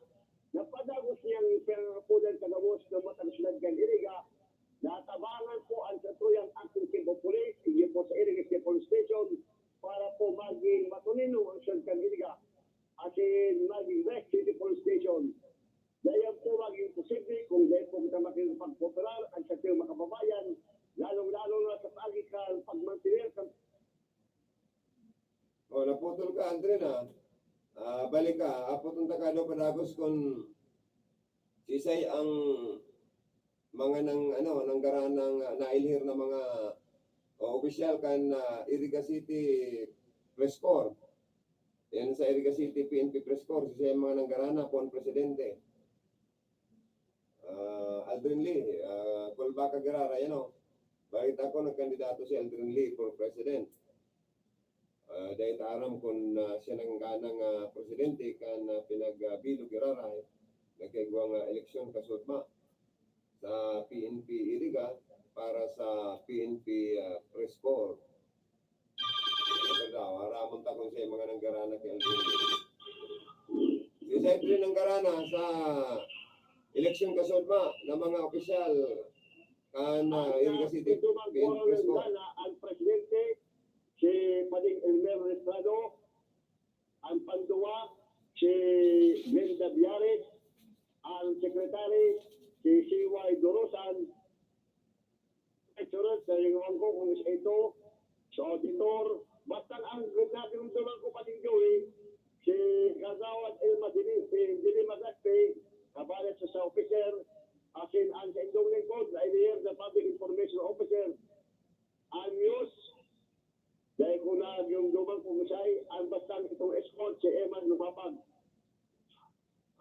na padagos niyang pinangapunan sa gabos ng matang siyudad kan Iriga, natabangan po ang satuyang acting chief of police, iyo po sa Iriga City Police Station, para po maging matunino ang siyudad kan Iriga. Asin maging West City Police Station. Dayan po maging posible kung dahil po kita makikipagkooperar ang satuyang mga kababayan, lalong-lalo na sa paagi kan pagmantener kan O, naputol ka, Andre, na. Ah, balik ka. Apoton ta ka daw padagos kun sisay ang mga nang, ano, nanggaran ng, ah, nailhir na mga, o, opisyal kan, ah, Iriga City Press Corps. Yan sa Iriga City P N P Press Corps, sisay ang mga nanggaran na pon presidente. Ah, Aldrin Lee, ah, Colbaca Guerrara, yan o. Balita ko, nagkandidato si Aldrin Lee for president. Ah, dahil ta aram kun, ah, siya nang ganang, ah, presidente kan, ah, pinagbilog Guerrara, eh. Nagkaigwang, ah, eleksyon kasudma sa P N P Iriga para sa P N P, ah, Press Corps. Ano daw, aramon ta kung siya yung mga nanggarana kay Alvin. Si Sentry nanggarana sa eleksyon kasudma ng mga opisyal kan, ah, Iriga City. Ito man P N P po ang Press Corps. Nanggarana, ang presidente, si Pading Elmer Estrado, ang panduwa, si Linda Biares, ang secretary, si C Y Dorosan, treasurer, sa yung ko kung isa ito, sa auditor, basta ang natinumduman ko paning Joey, si Kagawad Elma Dili, si Dili Magate, kabalat sa, sa officer, asin ang sa indong lingkod, na iniyer na public information officer, ang news, dahil ko na yung dumang kung siya ay, ang bastang itong escort, si Eman Lumapag.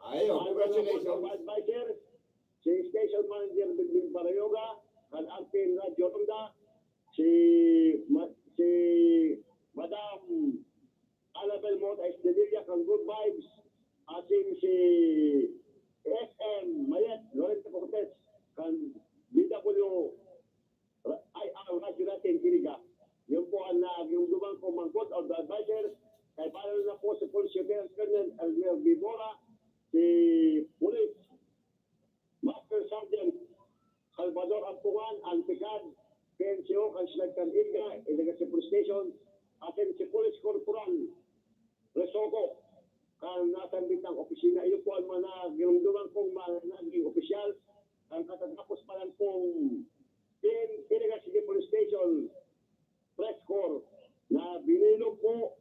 Ayo, Ang congratulations. mga advisor, si Station Manager Bilbil Barayoga, kan Acting Radio Ronda, si, Ma- si Madam Annabel Mota Estelilla, kan Good Vibes, asin si S M Mayet Lorente Cortez, kan D W Ra- ay, ang radyo natin, Iriga. Yun po ang nagdumang ko mangkot o advisor. Kay paano na po si Police Lieutenant Colonel Elmer Bibora, si Police Master Sergeant Salvador Ampungan, ang P C A D, P N C O, kan Siyudad kan Iriga, Iriga City Police Station, asin si Police Corporal Resogo, kan nasambit ng opisina. Iyo po ang mga ginumduman kong mga naging opisyal. Ang katatapos pa lang pong Pin- Iriga City Police Station Press Corps na binilog po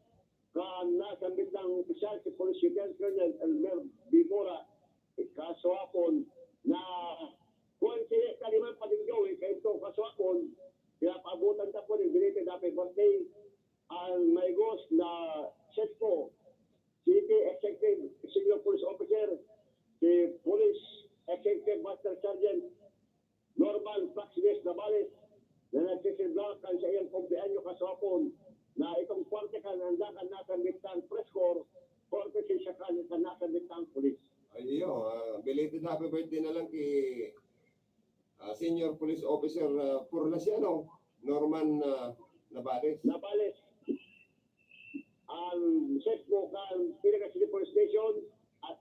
kan nasambit ng opisyal si Police Lieutenant Colonel Elmer Bimora, eh, kaswapon na kung si Kaliman Palingaw, eh, kayo ito kaswapon, pinapaabutan ta po ni Benito Dape Birthday, ang maigos na sespo, City Executive Senior Police Officer, si Police Executive Master Sergeant Norman Praxedes Navales, na nagsisilbi kan sa iyang kumpleanyo kaswapon, na itong parte kan handa kan nasambit kan press corps, parte siya kan, kan nasambit kan pulis. Ay, iyo, ah, belated happy birthday na lang kay, ah, Senior Police Officer, ah, Purlasiano, Norman, ah, Navales. Navales, ang sespo kan Iriga City Police Station, at,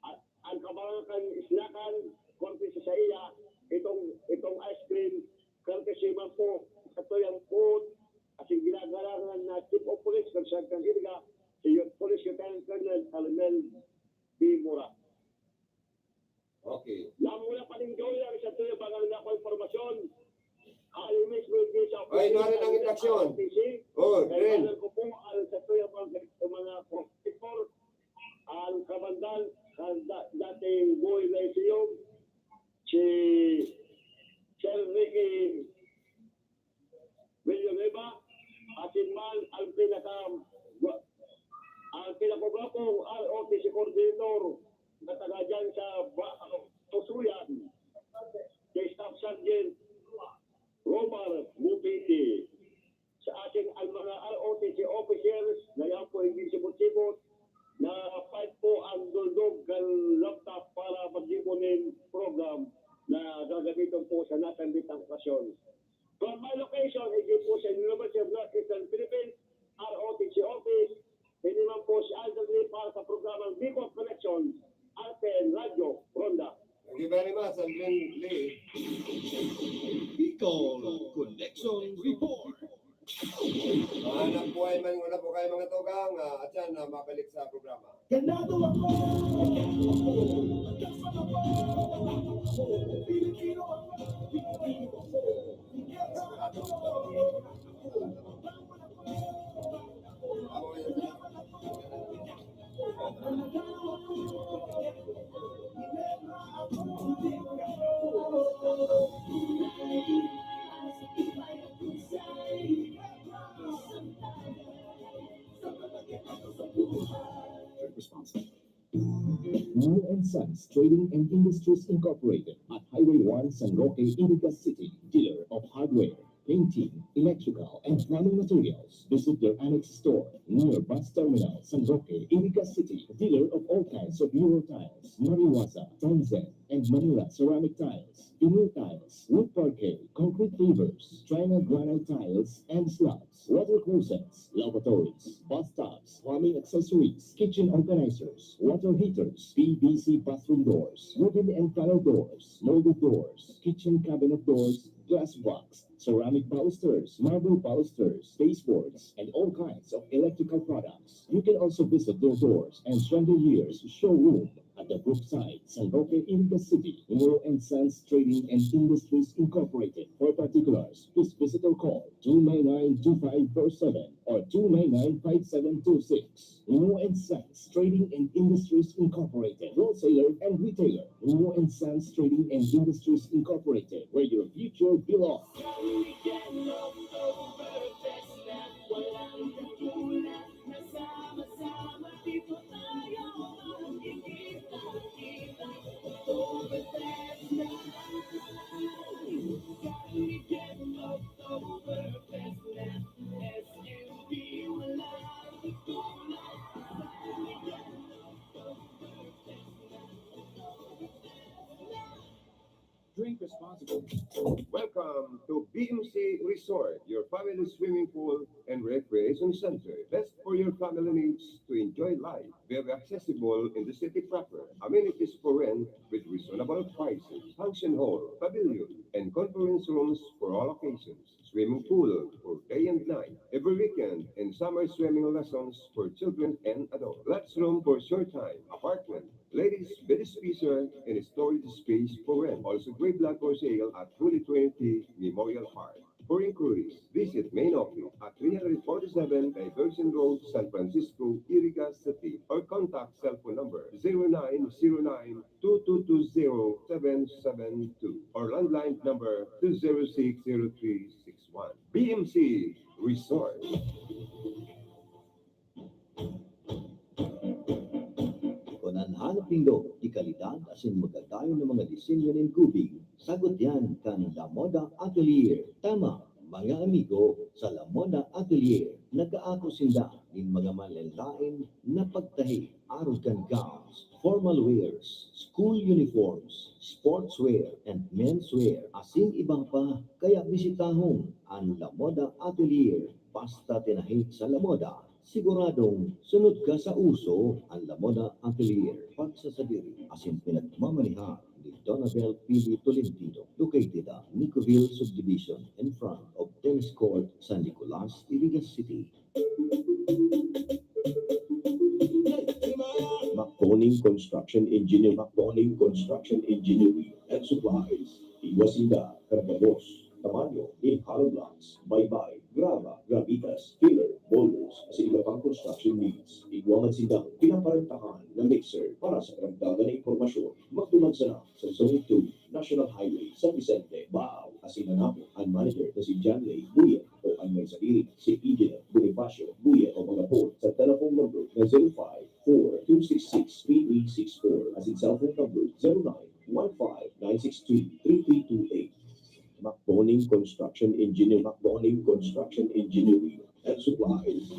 at ang kabangan kan isnakan, konti sa iya, itong, itong ice cream, courtesy man po, sa tuyang food, asin ginagalangan na Chief of Police, kan Siyudad kan Iriga, si Police Lieutenant Colonel Almel B. Mura. Okay. Lamula pa rin gawin ang sa tuyang mga na informasyon. Alimis mo yung sa Ay, nuwari ng induction. R T C. Oh, Kaibanan Dren. ko po ang sa tuyang mga, mga competitor, ang kabandal, ang da- dating Boy Lyceum, si Sir Ricky Villanueva, asin man ang pinaka ang pinakagwapong R O T C coordinator na taga sa Ba-, Tusuyan, kay Staff Sergeant Romar Bupiti, sa ating ang mga R O T C officers na yan po hindi sibot-sibot, na five po ang duldog kan laptop para maggibo nin program na gagamiton po sa nasambit ang okasyon. From my location, hindi po sa University of Northeastern Philippines, R O T C office, hindi man po si Alden Lee para sa programang Bicol Connection, Alden Radyo Ronda. Thank you very much, Alden Lee. Bicol Connection Report. Mahanap buhay man, wala po kayo mga tugang, ah, at yan, ah, mabalik sa programa. Ganado ako! Ganado ako! Pilipino ako! Pilipino ako! Drink responsibly. Neo and Sons Trading and Industries Incorporated at Highway one, San Roque, Iriga City, dealer of hardware, painting, electrical, and plumbing materials. Visit their annex store near bus terminal, San Roque, Iriga City, dealer of all kinds of Euro tiles, Mariwaza, Tanzan, and Manila ceramic tiles, vinyl tiles, wood parquet, concrete pavers, China granite tiles, and slabs, water closets, lavatories, bathtubs, plumbing accessories, kitchen organizers, water heaters, P V C bathroom doors, wooden and panel doors, molded doors, kitchen cabinet doors, glass box, ceramic balusters, marble balusters, baseboards, and all kinds of electrical products. You can also visit their doors and chandeliers showroom at the Brookside, San Roque, Iriga City. Neo and Sons Trading and Industries Incorporated. For particulars, please visit or call two nine nine two five four seven or two nine nine five seven two six. Neo and Sons Trading and Industries Incorporated, wholesaler and retailer. Neo and Sons Trading and Industries Incorporated, where your future belongs. Drink responsibly. Welcome to B M C Resort, your family swimming pool and recreation center. Best for your family needs to enjoy life. Very accessible in the city proper. Amenities for rent with reasonable prices. Function hall, pavilion, and conference rooms for all occasions. Swimming pool for day and night. Every weekend and summer swimming lessons for children and adults. Classroom for short time. Apartment, ladies bed spacer and storage space for rent. Also, gray block for sale at Holy Trinity Memorial Park. For inquiries, visit main office at three forty-seven Diversion Road, San Francisco, Iriga City, or contact cell phone number zero nine zero nine two two two zero seven seven two or landline number two zero six zero three six one. B M C Resort. Kun an hanap nindo di kalidad asin magadayon na mga disenyo nin gubing, sagot yan kan La Moda Atelier. Tama, mga amigo, sa La Moda Atelier, nag-aako sinda nin mga malaen-laen na pagtahi, arog kan gowns, formal wears, school uniforms, sportswear, and menswear, asin iba pa. Kaya bisitahon an La Moda Atelier. Basta tinahi sa La Moda, siguradong sunod ka sa uso. An La Moda Atelier, pagsasadiri asin pinagmamanehan ni Donabel P D Tolentino, located at Nicoville Subdivision, in front of Tennis Court, San Nicolas, Iriga City. Macboning Construction Engineering. Macboning Construction Engineering and Supplies. Igwa sinda kan gabos, tamanyo nin hollow blocks, baybay, graba, gravitas, filler, boulders, asin iba pang construction needs. Igwa man sindang pinaparentahan na mixer. Para sa karagdagan na impormasyon, magduman sana sa Zone two, National Highway, San Vicente, Baao, asin hanapon an manager na si John Ray Buya o an may sadiri, si Engineer Bonifacio Buya o mag-apod sa telephone number na zero five four two six six three three six four asin Cellphone number zero nine one five nine six two three three two eight. Macboning Construction Engineering. Macboning Construction Engineering and Supplies.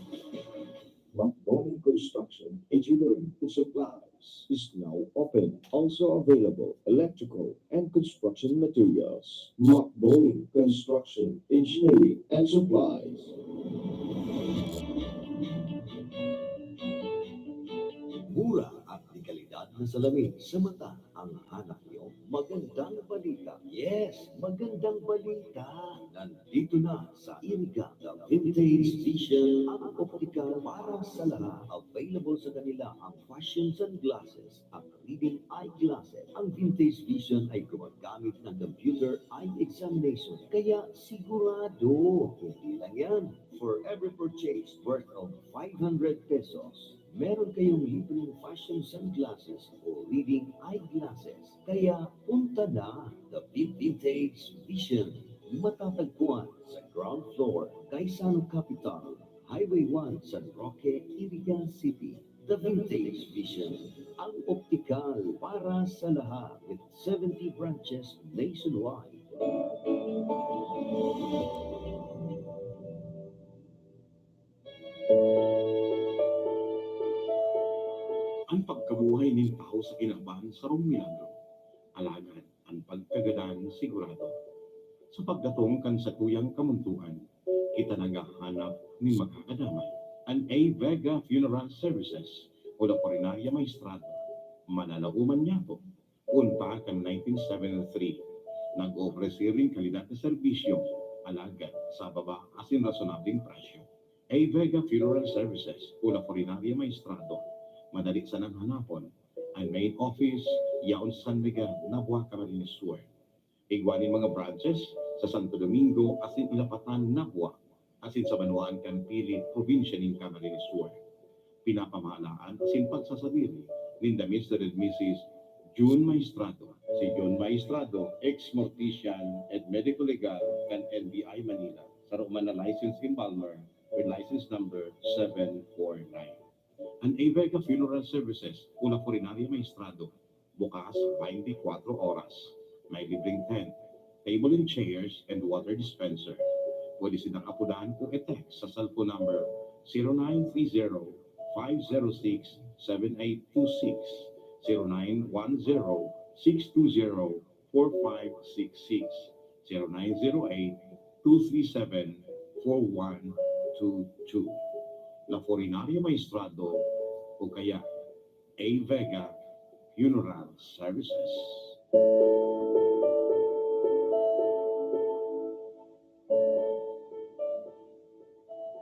Macboning Construction Engineering and Supplies is now open. Also available electrical and construction materials. Macboning Construction Engineering and Supplies. Mura at dekalidad na salamin sa mata ang hanap niyo. Magandang balita. Yes, magandang balita. Nandito na sa Iriga, The Vintage Vision, ang optical para sa lahat. Available sa kanila ang fashion sunglasses at reading eyeglasses. Ang Vintage Vision ay gumagamit ng computer eye examination. Kaya sigurado, hindi lang yan. For every purchase worth of five hundred pesos, meron kayong libreng fashion sunglasses o reading eyeglasses. Kaya punta na, The Vintage Vision. Matatagpuan sa ground floor, Gaisano Capital, Highway one, San Roque, Iriga City. The Vintage Vision, ang optical para sa lahat, with seventy branches nationwide. An pagkabuhay nin tawo sa kinaban sarong milagro, alagad an pagkagadan sigurado. Sa pagdatong kan satuyang kamuntoan, kita naghahanap nin makakadamay. An A Vega Funeral Services o La Funeraria Maestrado, mananauman niyato. Poon pa kan nineteen seventy-three, nag-oofrese nin kalidad na serbisyo, alagad sa baba asin rasonableng presyo. A Vega Funeral Services o La Funeraria Maestrado, madali sanang hanapon. An main office yaon sa San Miguel, Nabua, Camarines Sur. Igwa nin mga branches sa Santo Domingo asin Ilapatan, Nabua, asin sa banwaan kan Pili, probinsya nin Camarines Sur. Pinapamahalaan asin pagsasadiri ninda Mister and Missus Jun Maestrado. Si Jun Maestrado, ex-mortician and medico legal kan N B I Manila, saro man na licensed embalmer with license number seven four nine. An A Vega Funeral Services o La Funeraria Maestrado, bukas twenty-four oras. May libreng tent, table and chairs, and water dispenser. Pwede sindang apodan o i-text sa cellphone number zero nine three zero, five zero six, seven eight two six, zero nine one zero, six two zero, four five six six, zero nine zero eight, two three seven, four one two two. La Funeraria Maestrado o kaya A Vega Funeral Services.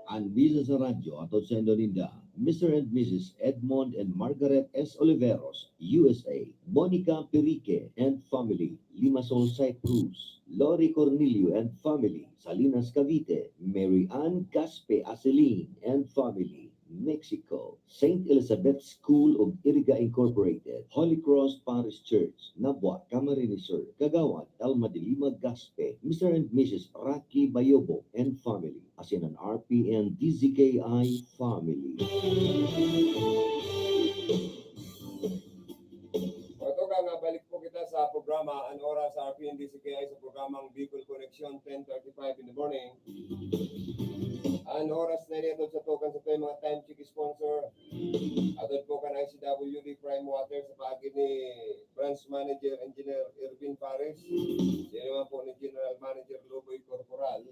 An misa sa radyo hatod saindo ninda, Mister and Missus Edmond and Margaret S. Oliveros, U S A, Monica Pirique and family, Limassol, Cyprus, Lori Cornelio and family, Salinas, Cavite, Mary Ann Gaspe Aseling and family, Mexico, Saint Elizabeth School of Iriga Incorporated, Holy Cross Parish Church, Nabua, Camarines Sur, Kagawad Elma de Lima Gaspe, Mister and Missus Rocky Bayobo and family, asin an R P N D Z K I family. Mga tugang, ah, balik po kita sa programa An Oras sa R P N D Z K I, sa programang Bicol Connection, ten thirty-five in the morning. An oras na ini, hatod sato kan satuyang mga time check sponsor. Hatod po kan I C W D Prime Water sa paagi ni Branch Manager Engineer Ervin Pares. Siya naman po ni General Manager Loboy Corporal.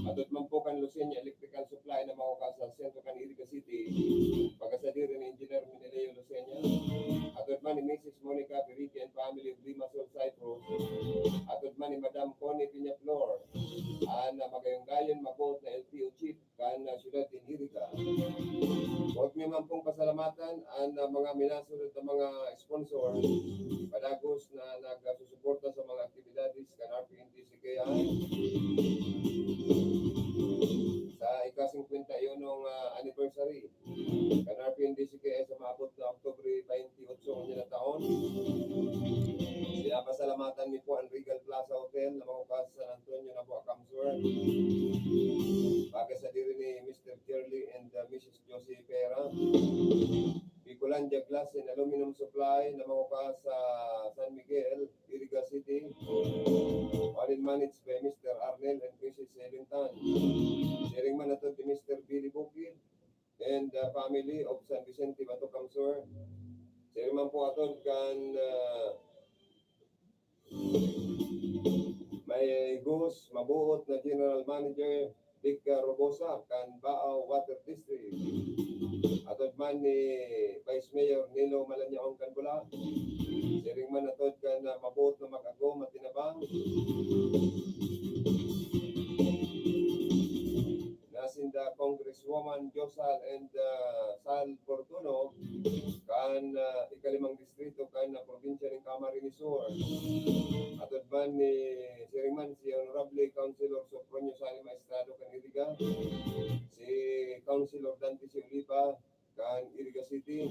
Hatod man po kan Lucena Electrical Supply na mahukas sa sentro kan Iriga City. Pagkasadiri ni Engineer Meneleo Lucena. Hatod man ni Missus Monica Pirique and family of Limassol, Cyprus. Hatod man ni Madam Connie Peñaflor, an, ah, magayong-gayon, maboot na L T O chief kan, ah, siyudad nin Iriga. Huwag niyo man pong pasalamatan an, ah, mga minasunod na mga sponsor, padagos na nagsusuporta sa mga aktibidades kan R P N D Z K I. Sa ika-singkwenta y unong, ah, anniversary kan R P N D Z K I sa maabot na Oktubre twenty-eight ngunyan na taon. Pinapasalamatan mi po an Regal Plaza Hotel na mahukas sa San Antonio, Nabua, CamSur. Pagkasadiri ni Mister Jerly and, uh, Missus Josie Pera. Bicolandia Glass and Aluminum Supply na makukuha sa San Miguel, Iriga City. Owned and managed by Mister Arnel and Missus Helen Tan. Siring man atod ni Mister Billy Bukid and, uh, family of San Vicente, Bato Camsur. Siring man po atod kan, uh, may Gus, mabuot na General Manager, Vic Robosa, kan Baao Water District. Atod man ni Vice Mayor Nilo Malanyaon kan Bula. Siring man atod kan, ah, mabuot na mag-agom at tinabang na sinda Congresswoman Josal and, ah, Sal Fortuno kan, ah, ikalimang distrito kan, ah, probinsya nin Camarines Sur. Atod man ni siring man si Honorable Councilor Sofronio Sali Maestrado kan Iriga, si Councilor Dante C. Oliva kan Iriga City.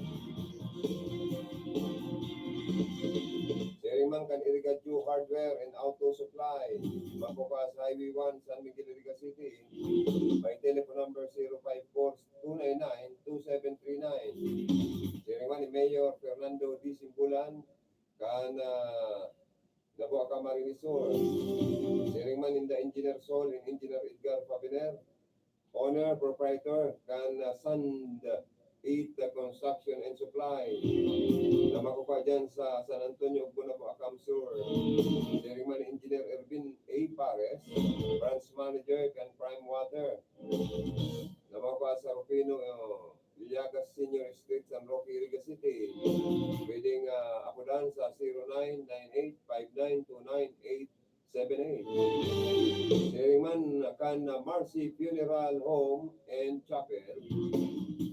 Siring man kan Iriga Jew Hardware and Auto Supply, makukuha sa Highway one, San Miguel, Iriga City. May telephone number zero five four two nine nine two seven three nine. Siring man ni Mayor Fernando D. Simbulan, kan, ah, Labuac, Camarines Sur. Siring man ninda Engineer Sol and Engineer Edgar Fabiner, owner, proprietor, kan, ah, Sand Eight Construction and Supply, na makukuha dyan sa San Antonio, Labuac, Camsur. Siring man ni Engineer Ervin A. Pares, branch manager kan Prime Water, na makukuha sa Rufino, uh, Villegas Senior Street, San Roque, Iriga City. Pwedeng, ah, apodan sa zero nine nine eight five nine two nine eight seven eight. Siring man kan, ah, Mercy Funeral Home and Chapel,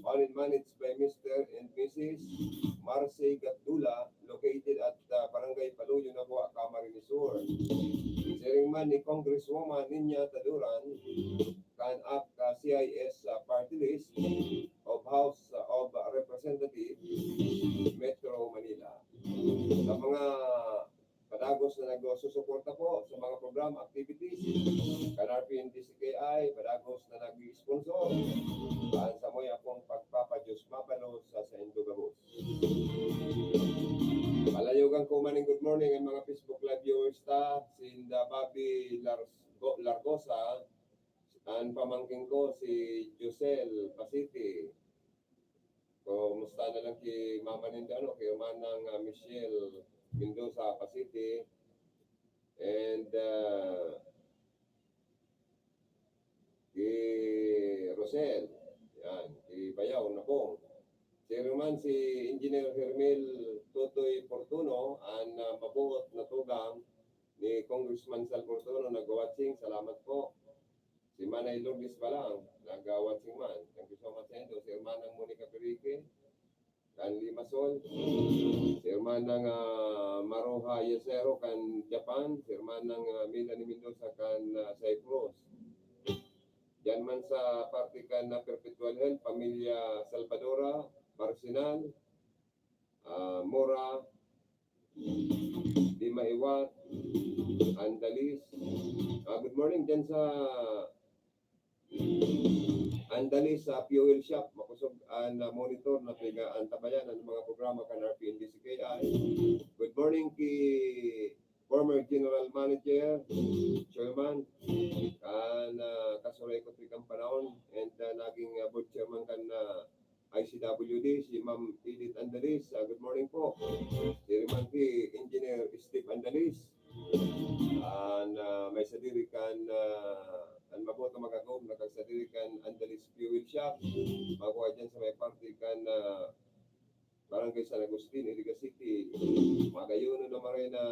owned and managed by Mister and Missus Marcy Gatdula, located at, ah, Barangay Paluyo, Labuac, Camarines Sur. Siring man ni Congresswoman Niña Taduran, kan ACT-CIS, ah, Party List of House of Representatives, Metro Manila. Sa mga padagos na nagsusuporta po sa mga programa, activities kan R P N D C K I, padagos na nag-sponsor, an samoy akong pagpapadiyos mabalos sa, sa indo gabos. Palayogan ko man ning good morning ang mga Facebook Live viewers ta, sinda Bobby Largo-, Largosa, an pamangkin ko, si Josel Pasiti. Kumusta na lang ki mama ninda, ano, ki Manang, ah, Michelle Mendoza, Pasiti. And, ah, ki Rosel. Yan, ki Bayaw, Nabong. Siring man si Engineer Hermil Totoy Fortuno, an, ah, mabuot na tugang ni Congressman Sal Fortuno, nagwa-watching. Salamat po. Si Manay Lourdes Balang, nagwa-watching man. Thank you so much sa indo. Si Hermanang Monica Perique, kan Limassol. Si Hermanang, ah, Maruha Yesero, kan Japan. Si Hermanang, ah, Melanie Mendoza, kan, ah, Cyprus. Diyan man sa parte kan, ah, Perpetual Health, pamilya Salvadora, Barcinal, ah, Mora, Di Maiwat, Andalis. Ah, good morning dyan sa Andalis, sa fuel shop. Makusog an, ah, monitor na piga-antabayan ang mga programa kan R P N D C K I. Good morning ki former General Manager, Chairman, kan, ah, Kasuray Kutrikang Panahon, and, ah, naging, ah, board chairman kan, ah, I C W D, si Ma'am Edith Andalis. Ah, good morning po. Siring man ki Engineer Steve Andalis. An, ah, may sadiri kan, ah, an mabuot na mag-agom na kagsadiri kan Andalis Fuel Shop. Makuha dyan sa may parte kan, ah, Barangay San Agustin, Iriga City. Magayon na maray na,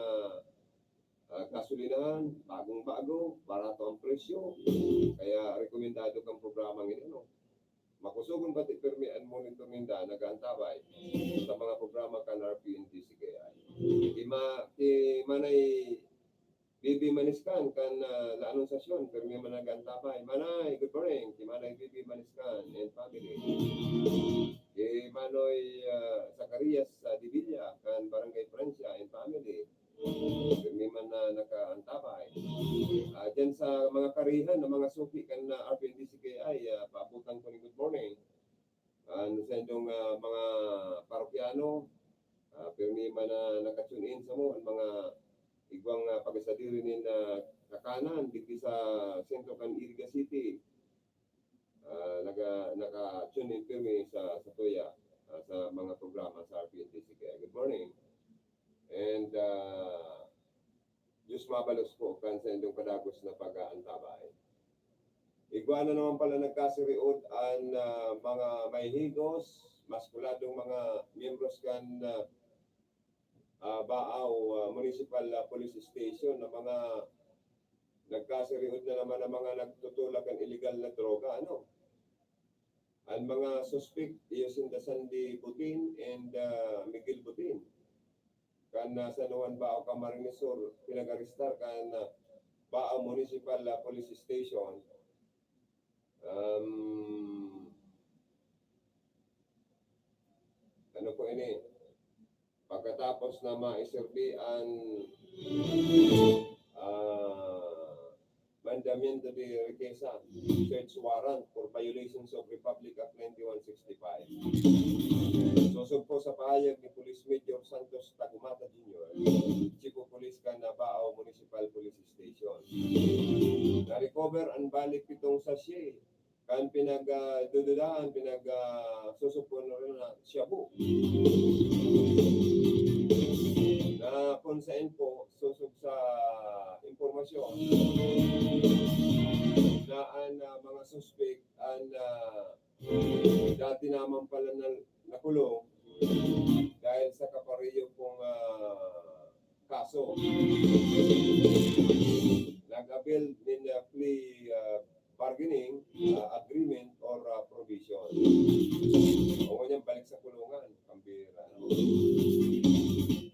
ah, gasolinahan, bagong-bago, barato ang presyo. Kaya rekomendado kang programa ngayon, no? Makusogon pati permi an monitor ninda, nag-aantabay sa mga programa kan R P N D C K I. Ki Ma-, ki Manay Bibi Maniskan kan, ah, La Anunciacion, permi man nag-aantabay. Manay, good morning. Ki Manay Bibi Maniskan and family. Ki Manoy, ah, Zacarias, ah, Divilla kan Barangay Francia and family. Permi man na nag-aantabay. Ah, dyan sa mga karihan na mga suki kan, ah, R P N D C K I, ah, paabutan ko ning good morning. Ah, Sa indong, ah, mga parokyano, ah, pirmi man na naka-tune in samo, ang mga igwang, ah, pagkasadiri nin, ah, kakanan, digdi sa sentro kan Iriga City. Ah, naga-, naka-tune in pirmi sa, sa tuya, ah, sa mga programa sa R P N T C K. Good morning. And, ah, Diyos mabalos po kan sa indong kadagos na pag-aantabay. Igwa na naman pala nagkasiriod an, ah, mga may higos, maskuladong mga miyembros kan, ah, ah, Baao, ah, Municipal, ah, Police Station na mga nagkasiriod na naman ang mga nagtutulak kan iligal na droga, ano? Ang mga suspek, iyo sinda Sandy Butin and, ah, Miguel Butin. Kan, ah, San Juan, Baao, Camarines Sur, pinag-arestar kan, ah, Baao Municipal, ah, Police Station. Um, ano po ini? Pagkatapos na maiserbi an, ah, mandamiento de riqueza, search warrant for violations of Republic Act ninety-one sixty-five. Sosog po sa pahayag ni Police Major Santos Tagumata Junior, Chief of Police kan Baao Municipal Police Station. Na-recover an balik pitong sachet kan pinag, ah, dududahan, pinag, ah, susuponon na shabu. Na kung saan po, sosog sa impormasyon na an, ah, mga suspek, an, ah, dati naman pala na nakulong dahil sa kapareho pong, ah, kaso. Nag-avail nin, ah, plea, ah, bargaining, ah, agreement or, ah, provision. O ngunyan, balik sa kulungan, pambira, no?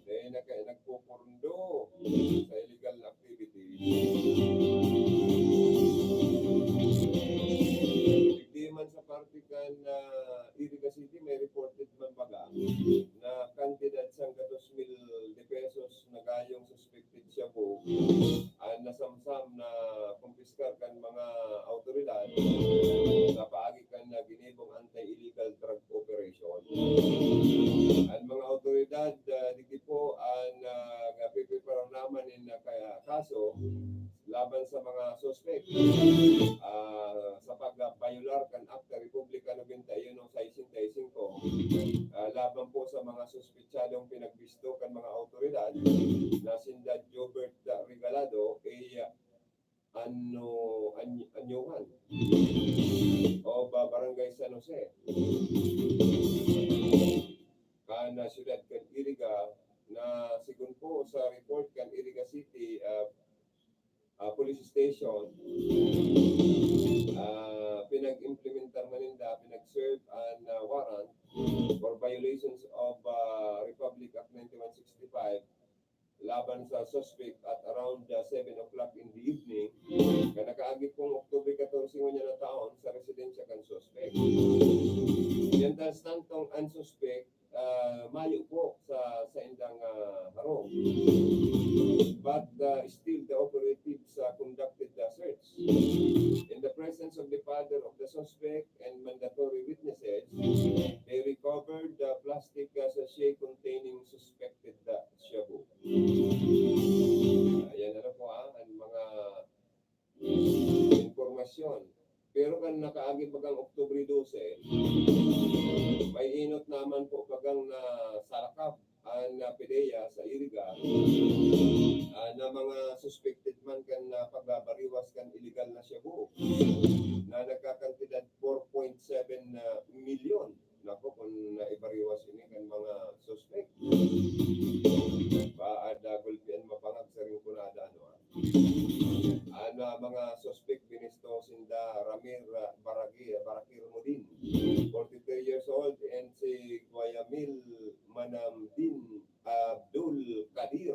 Eh, nagka-, nagpupurundo sa illegal activity. Digdi man sa parte kan, ah, Iriga City, may reported man baga na kantidad sanggatos mil de pesos na gayong suspected shabu an nasamsam na kumpiskar kan mga awtoridad sa paagi kan, ah, ginibong anti-illegal drug operation. An mga awtoridad, ah, digdi po an, ah, napipiparamdaman nin, ah, kaya kaso laban sa mga suspek, ah, sa pag-violar kan Akta Republika nobenta y uno sesenta y cinco, ah, laban po sa mga suspetsadong pinagbisto kan mga awtoridad na sinda Jobert Regalado, A. Ano, Any-, Anyuhan o ba-, Barangay San Jose kan, ah, siyudad kan Iriga, na sigon po sa report kan Iriga City, ah, ah, Police Station, ah, pinag-implementar man ninda, pinag-serve an, ah, warrant for violations of, ah, Republic Act ninety-one sixty-five laban sa suspect at around, ah, seven o'clock in the evening, na nakaagi pong Oktubre katorse ngunyan na taon sa residensya kan suspect. Mientras tantong an suspect, ah, mayo po sa, sa indang, ah, harong. But, ah, still the operatives, ah, conducted the search. In the presence of the father of the suspect and mandatory witnesses, they recovered the plastic, ah, sachet containing suspected, ah, shabu. Ayan, ano po, ah, ang mga impormasyon. Pero kan nakaagi bagang Oktubre dose, may inot naman po bagang nasalakab an, ah, PDEA sa Iriga, ah, na mga suspected man kan, ah, pagbabariwas kan illegal na shabu na nagkakantidad four point seven milyon. Nako, kung naibariwas ini kan mga suspek, baad na gulpian mapangag sa ringkunada, ano, ah. An, ah, mga suspek, binisto sinda Ramir, ah, Baragi-, Barakir Mudin, forty-three years old, and si Guayamil Manamdin Abdul Kadir.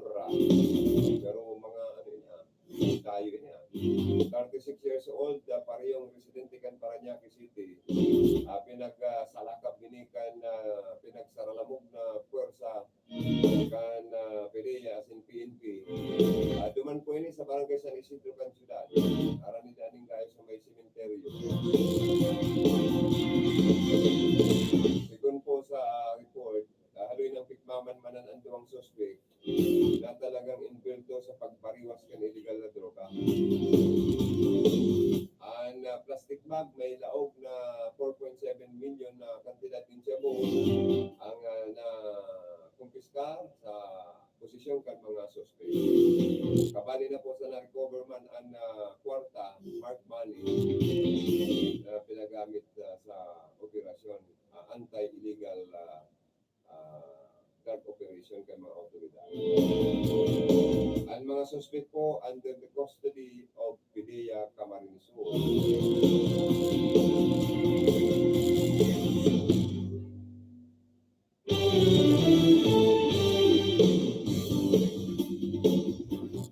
Pero mga, ano yun, ah, tayo yun, ah. Thirty-six years old, ah, parehong residente kan Parañaque City. Ah, pinag, ah, salakab ini kan, ah, pinagsaralamog na pwersa kan, ah, PDEA asin P N P. Ah, duman po ini sa Barangay San Isidro kan syudad. Aranida nin gayo sa may sementeryo. sa report, ah, haloy nang pikmaman man an duwang suspek na talagang involved sa pagbariwas kan illegal na droga. An, ah, plastic bag may laog na four point seven million na kantidad nin shabu ang, ah, nakumpiska sa posisyon kan mga suspek. Kabali na po sa na-recover man an, ah, kwarta, marked money, na pinagamit, ah, sa operasyon, ah, anti-illegal, ah, ah, drug operation kan mga awtoridad. Ang mga suspek po under the custody of PDEA Camarines Sur.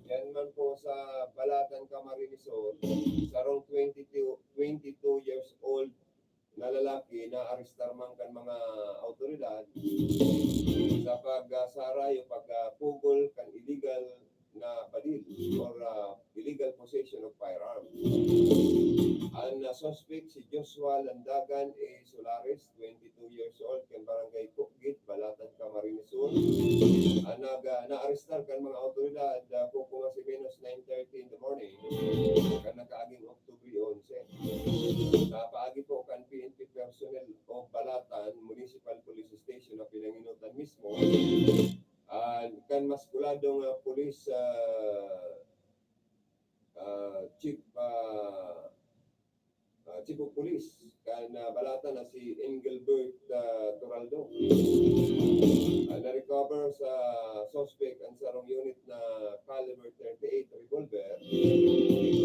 Yan man po sa Balatan, Camarines Sur, sarong twenty-two, twenty-two years old na lalaki na arestar man kan mga awtoridad sa pagsaray o pagpugol kan illegal na badil or, ah, illegal possession of firearm. Ang, ah, suspect si Joshua Landagan A. Solares, twenty-two years old, kan Barangay Kukgit, Balatan, Camarines Sur. Ang nag-, ah, naarestar kan mga awtoridad, ah, poco mas o menos nine thirty in the morning, kan nakaaging Oktubre onse. Sa paagi po kan P N P personnel o Balatan Municipal Police Station na pinanginutan mismo, ah, kan maskuladong, ah, police, ah, ah, chief, ah, ah, chief of police kan, ah, Balatan na si Engelbert, ah, Toraldo. Ah, na-recover sa suspect ang sarong unit na caliber thirty-eight revolver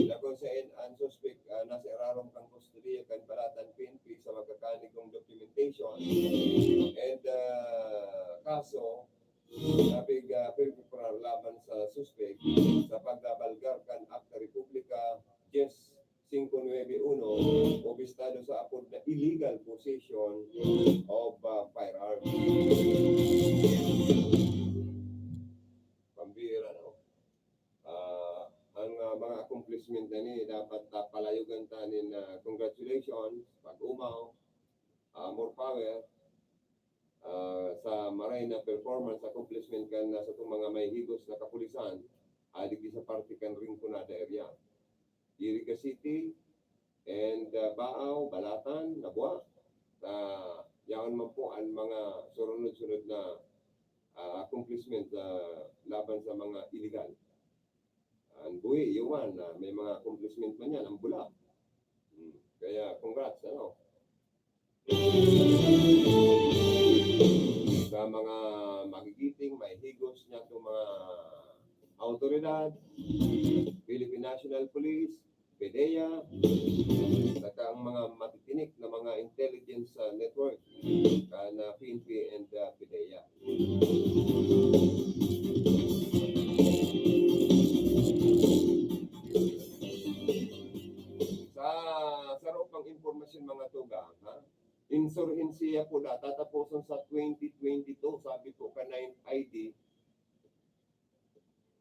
na kung saen ang suspect, ah, nasa irarom kan kustodiya kan Balatan P N P sa magkakanigong documentation and, ah, kaso na pig-, ah, pigpreparar laban sa suspek sa pagkabalgar kan Akta Republika diyes singko nuebe uno o bistado sa apod na illegal possession of, ah, firearms. Pambira, no? Ah, ang, ah, mga accomplishment na ni dapat, ah, palayogan ta nin, ah, congratulations, pag-umaw, ah, more power, ah, sa maray na performance, accomplishment kan, ah, satong mga may higos na kapulisan, ah, digdi sa parte kan Rinconada area. Iriga City and, ah, Baao, Balatan, Labuan. Ah, yaon man po ang mga surunod-sunod na, ah, accomplishment, ah, laban sa mga illegal. Ang buhi, iyo man, ah, may mga accomplishment man yan, ang bula. Hmm. Kaya, congrats, ano. Sa mga magigiting, may higos niya itong mga autoridad, Philippine National Police, PDEA, saka ang mga matitinik na mga intelligence, ah, network, ah, na P N P and, ah, PDEA. Sa, sa saro pang impormasyon, mga tugang, ha? Insurhensiya po na tataposon sa twenty twenty-two, sabi po ka ninth I D,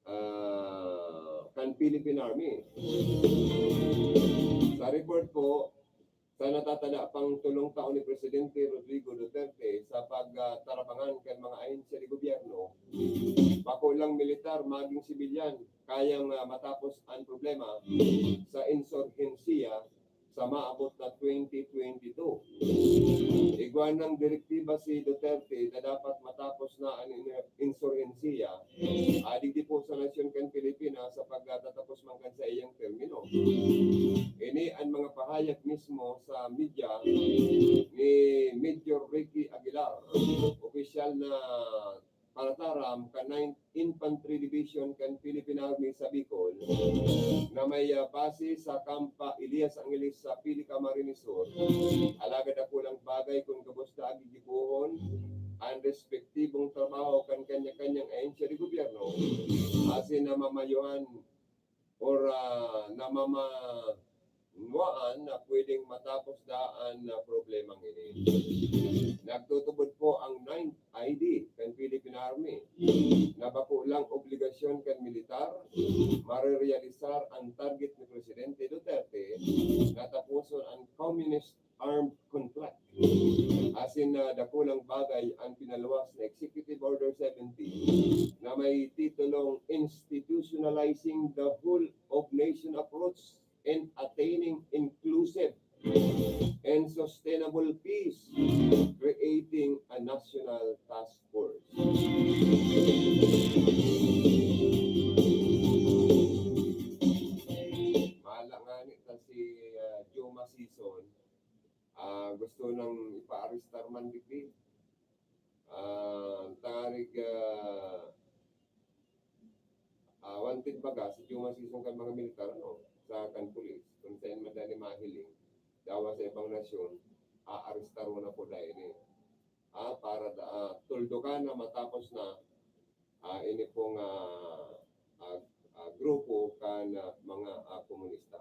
ah, kan Philippine Army. Sa report po, sa natatada pang tulong taon ni Presidente Rodrigo Duterte sa pagtarabangan kan mga ahensya de gobyerno, bako lang militar, maging sibilyan, kayang, ah, matapos ang problema sa insurhensiya sa maabot na twenty twenty-two. Igwa nang direktiba si Duterte na dapat matapos na ang in-, insurhensiya, ah, digdi po sa nasyon kan Pilipinas sa pagtatapos man kan sa iyang termino. Ini ang mga pahayag mismo sa media ni Major Ricky Aguilar, opisyal na parataram kan Ninth Infantry Division kan Philippine Army sa Bicol, na may, ah, base sa Campa Elias Angeles sa Pili, Camarines Sur. Alagad ako lang bagay kung gabos na agigibohon ang respektibong trabaho kan kanya-kanyang ahensya de gobyerno, asin namamayuhan or, ah, namamawaan na pwedeng matapos daan na problemang ini. Nagtutubod po ang Ninth I D kan Philippine Army na bako lang obligasyon kan militar, marerealisar ang target ni Presidente Duterte na taposon ang Communist Armed Conflict. As Asin, ah, dakulang bagay an pinaluwas na Executive Order seventy na may titulong Institutionalizing the Whole of Nation Approach in Attaining Inclusive and Sustainable Peace, Creating a National Task Force. Mahala nga ni ta si, ah, Joma Sison, ah, gusto nang ipaarestar man digdi. Ah, tangarig, ah, ah, wanted baga si Joma Sison kan mga militar, ano, sa kan pulis, kung saan madali mahiling. Dawa sa ibang nasyon, aarestar mo na po dahil eh. Ah, para da, ah, tuldukan na matapos na, ah, ini pong, ah, ah, ah, grupo kan, ah, mga, ah, komunista.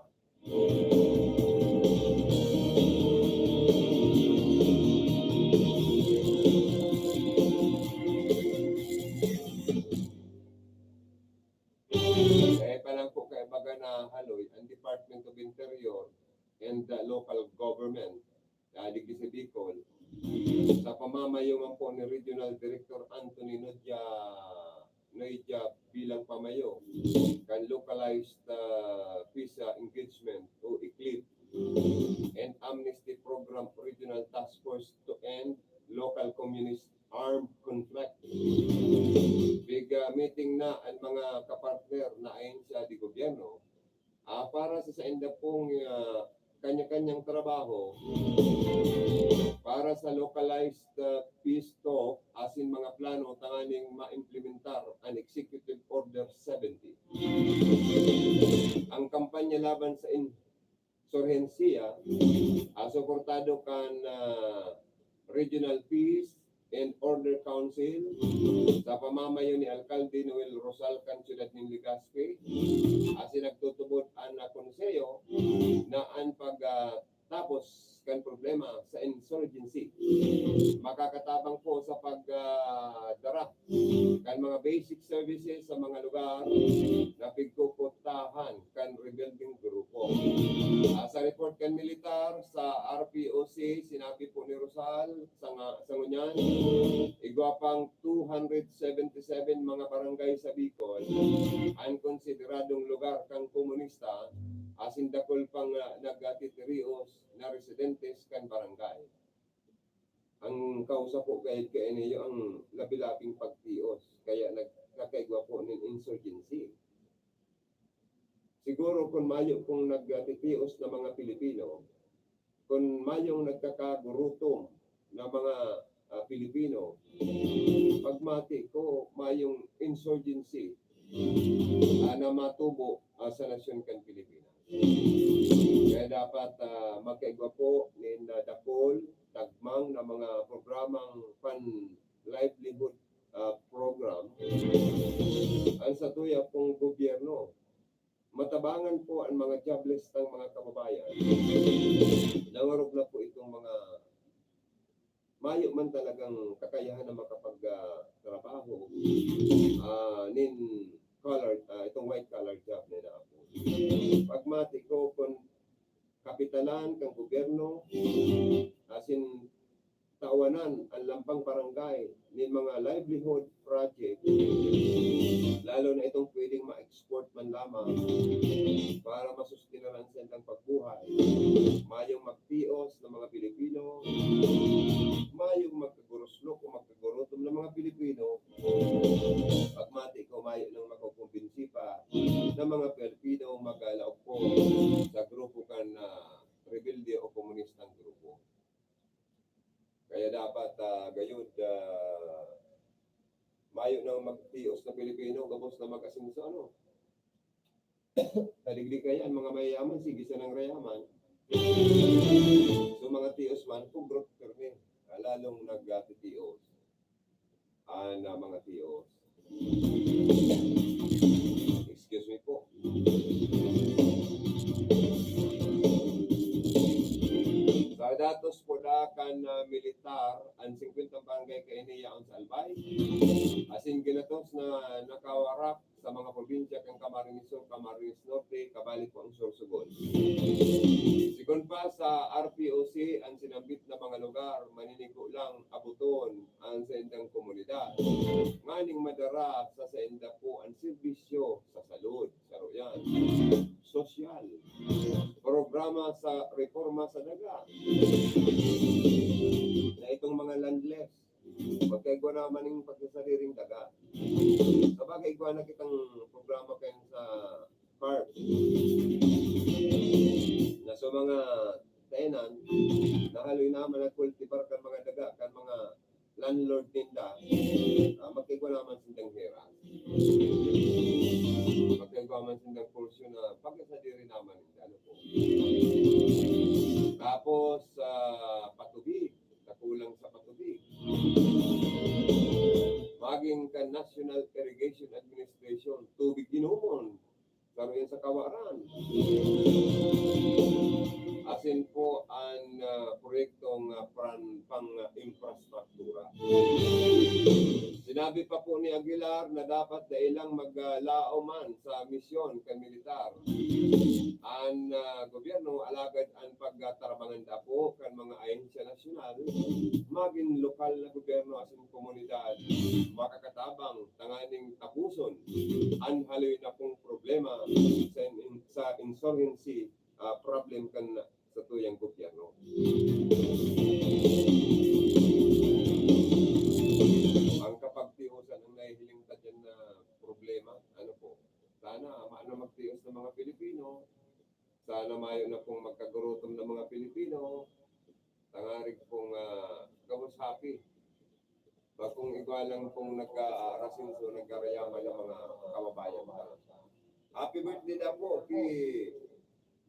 Kaya pa lang po kaibaga na haloy ang Department of Interior and the local government, ah, digdi sa Bicol, sa pamamayo man po ni Regional Director Anthony Nodia, Nodia bilang pamayo kan Localized, ah, Peace, ah, Engagement o ECLIP and Amnesty Program Regional Task Force to End Local Communist Armed Conflict. Pig, ah, meeting na ang mga kapartner na ahensya de gobyerno, ah, para sa sainda pong, ah, kanya-kanyang trabaho para sa localized, ah, peace talk asin mga plano tanganing maimplementar an Executive Order seventy. Ang kampanya laban sa insurhensiya, ah, suportado kan, ah, Regional Peace and Order Council sa pamamayo ni Alkalde Noel Rosal kan siyudad nin Legazpi, asin nagtutubod an, ah, konseho na an pag, ah, tapos kan problema sa insurgency makakatabang po sa pag, ah, dara kan mga basic services sa mga lugar na pigkukuttahan kan rebeldeng grupo. Ah, sa report kan militar, sa R P O C, sinabi po ni Rosal, sa nga, sa ngunyan, igwa pang two hundred seventy-seven mga barangay sa Bicol an konsideradong lugar kan komunista, asin dakul pang, ah, nagtitirios na residentes kan barangay. Ang kausa po gayod kaini iyo ang labi-labing pagtios, kaya nagkakaigwa po nin insurgency. Siguro kun mayo pong nagtitios na mga Pilipino, kun mayong nagkakagurutom na mga, ah, Pilipino, pagmati ko, mayong insurgency, ah, na matubo, ah, sa nasyon kan Pilipinas. Kaya dapat, ah, magkaigwa po nin, ah, dakul, tagmang na mga programang pan-livelihood, ah, program. Ang satuya pong gobyerno, matabangan po ang mga jobless tang mga kababayan. Nangorog na po itong mga mayo man talagang kakayahan na makapag, ah, trabaho, ah, nin collar, ah, itong white collar job na inaapod. Pagmati ko, kun kapitalan kan gobyerno, asin tawanan an lambang barangay nin mga livelihood project, lalo na itong pwedeng ma-export man lamang para masustenaran sa ilang pagbuhay. Mayong magtios na mga Pilipino, mayong magkaguruslok o magkagurutom na mga Pilipino, pagmati ko, mayo nang makukumbinsi pa na mga Pilipino magkalaog po sa grupo kan, ah, rebelde o komunistang grupo. Kaya dapat, ah, gayud, ah, mayo nang magtios na Pilipino, gabos na mag-asenso, ano? Tadigdi kaya ang mga mayayaman, sige sanang rayaman. So, mga tios man, pugrot pirmi, ah, lalong nagtitios. Ah, na mga tios. Excuse me po. Sa datos po da kan, ah, militar, ang singkwentang barangay kaini yaon sa Albay. Asin ginatos na nakawarak sa mga probinsya kan Camarines Sur, Camarines Norte, kabali po ang Sorsogon. Kun pa sa R P O C an sinambit na mga lugar, maninigo lang aboton an saindang komunidad, nganing madara sa sainda po an serbisyo sa salud, saro yan, sosyal, programa sa reforma sa daga, na itong mga landless, magkaigwa naman ning pagsasariring daga. Sabagay, igwa na kitang programa kayan sa park. Na sa mga tenant, nahaloy naman nagkultibar kan mga daga, kan mga landlord ninda, ah, magkaigwa naman sindang heras. Magkaigwa man sindang porsyon na pagkasadiri naman ninda. Ano po? Tapos, ah, patubig, kakulang sa patubig. Maging kan National Irrigation Administration, tubig inomon, saro yan sa kawaran. Asin po an, ah, proyektong, ah, pran-, pang, ah, infrastruktura. Sinabi pa po ni Aguilar na dapat dai lang maglao man sa misyon kan militar an, ah, gobyerno, alagad an pagtarabangan da po kan mga ahensya nasyonal, magin lokal na gobyerno asin komunidad makakatabang tanganing tapuson an haloy na pong problema sa in-, sa insurgency, ah, problem kan satuyang gobyerno. Ang kapagtiosan ang nahihiling ta diyan na problema, ano po, sana mayo na magtios ng mga Pilipino, sana mayo na pong magkagurutom ng mga Pilipino, tangarig pong, ah, gabos happy. Bakong igwa lang pong nagka-, ah, rasinso, nagkarayaman ng mga kababayan. Happy birthday na po ki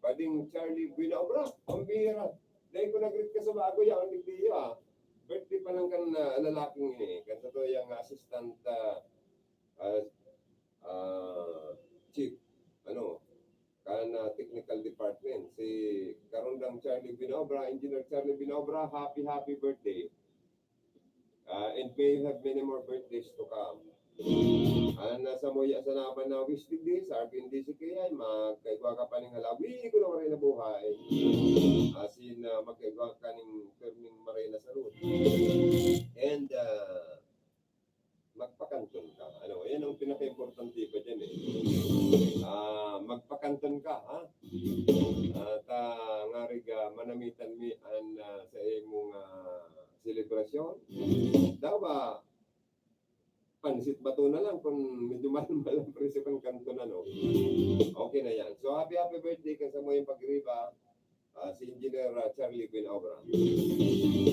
Bading Charlie Buenaobra. Ang bihira. Dahil ko nag-greet ka sa bago yan, ang digdi, ah. Birthday pa lang kan, ah, lalaking ini, kan sa to yung assistant, ah, ah, ah, chief, ano, kan, ah, technical department. Si Karundang Charlie Buenaobra, Engineer Charlie Buenaobra, happy, happy birthday. Ah, and may you have many more birthdays to come. Ang nasa mo ya sa naman na wish digdi, sa R P N D C K I, magkaigwa ka pa ning halawi ko na maray na buhay. Asin, ah, magkaigwa ka ning perming maray na salud. And, ah, magpakanton ka. Ano, yan ang pinaka-importante pa dyan eh. Ah, magpakanton ka, ha? At, ah, ngarig, ah, manamitan mi an, ah, sa imong, ah, selebrasyon. Dawa, pansit bato na lang kung medyo mahal-mahal ang presyo kan kanton, ano. Okay na yan. So, happy, happy birthday kan sa mo yung pag-riba, ah, si Engineer, ah, Charlie Buenaobra.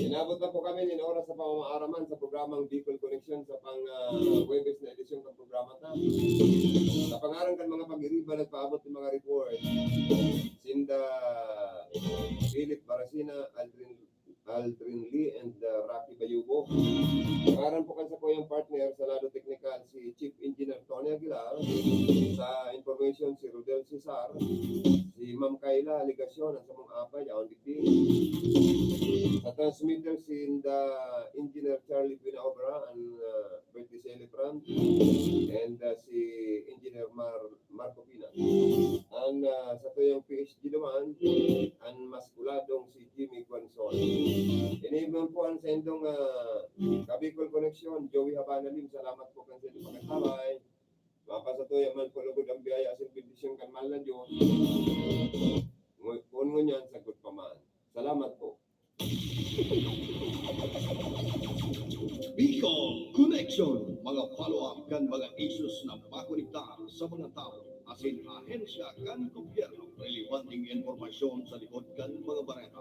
Inabot na po kami nin oras sa pamamaaraman sa programang Bicol Connection sa pang, ah, Huwebes na edisyon ng programa ta. Sa pangaran kan mga pag-iriba, nagpaabot ng mga report, sinda Philip Barasina, Aldrin, Aldrin Lee, and, ah, Rocky Bayubo. Pangaran po kan sa kuyang partner sa lado teknikal, si Chief Engineer Tony Aguilar, sa information, si Rodel Cesar, si Ma'am Kayla Legacion, ang samong apay, yaon digdi. Sa transmitter, si the Engineer Charlie Buenaobra, ang, ah, birthday celebrant, and, ah, si Engineer Mar-, Marco Pina. Ang, ah, sa tuyang P H D naman, ang maskuladong si Jimmy Guanzon. Ini man po ang sendong, ah, Kabicol Connection, Joey Habana Lim, salamat po kan sa inyong pagkasabay. Mapasatuya man po lugod ang biyaya sa bendisyon kan mahal na Diyos. Ngu-, kun ngunyan, sagot pa man. Salamat po. Bicol Connection, mga follow-up kan mga issues na makonektar sa mga tawo asin ahensya kan gobyerno, relevanteng impormasyon sa likod kan mga bareta.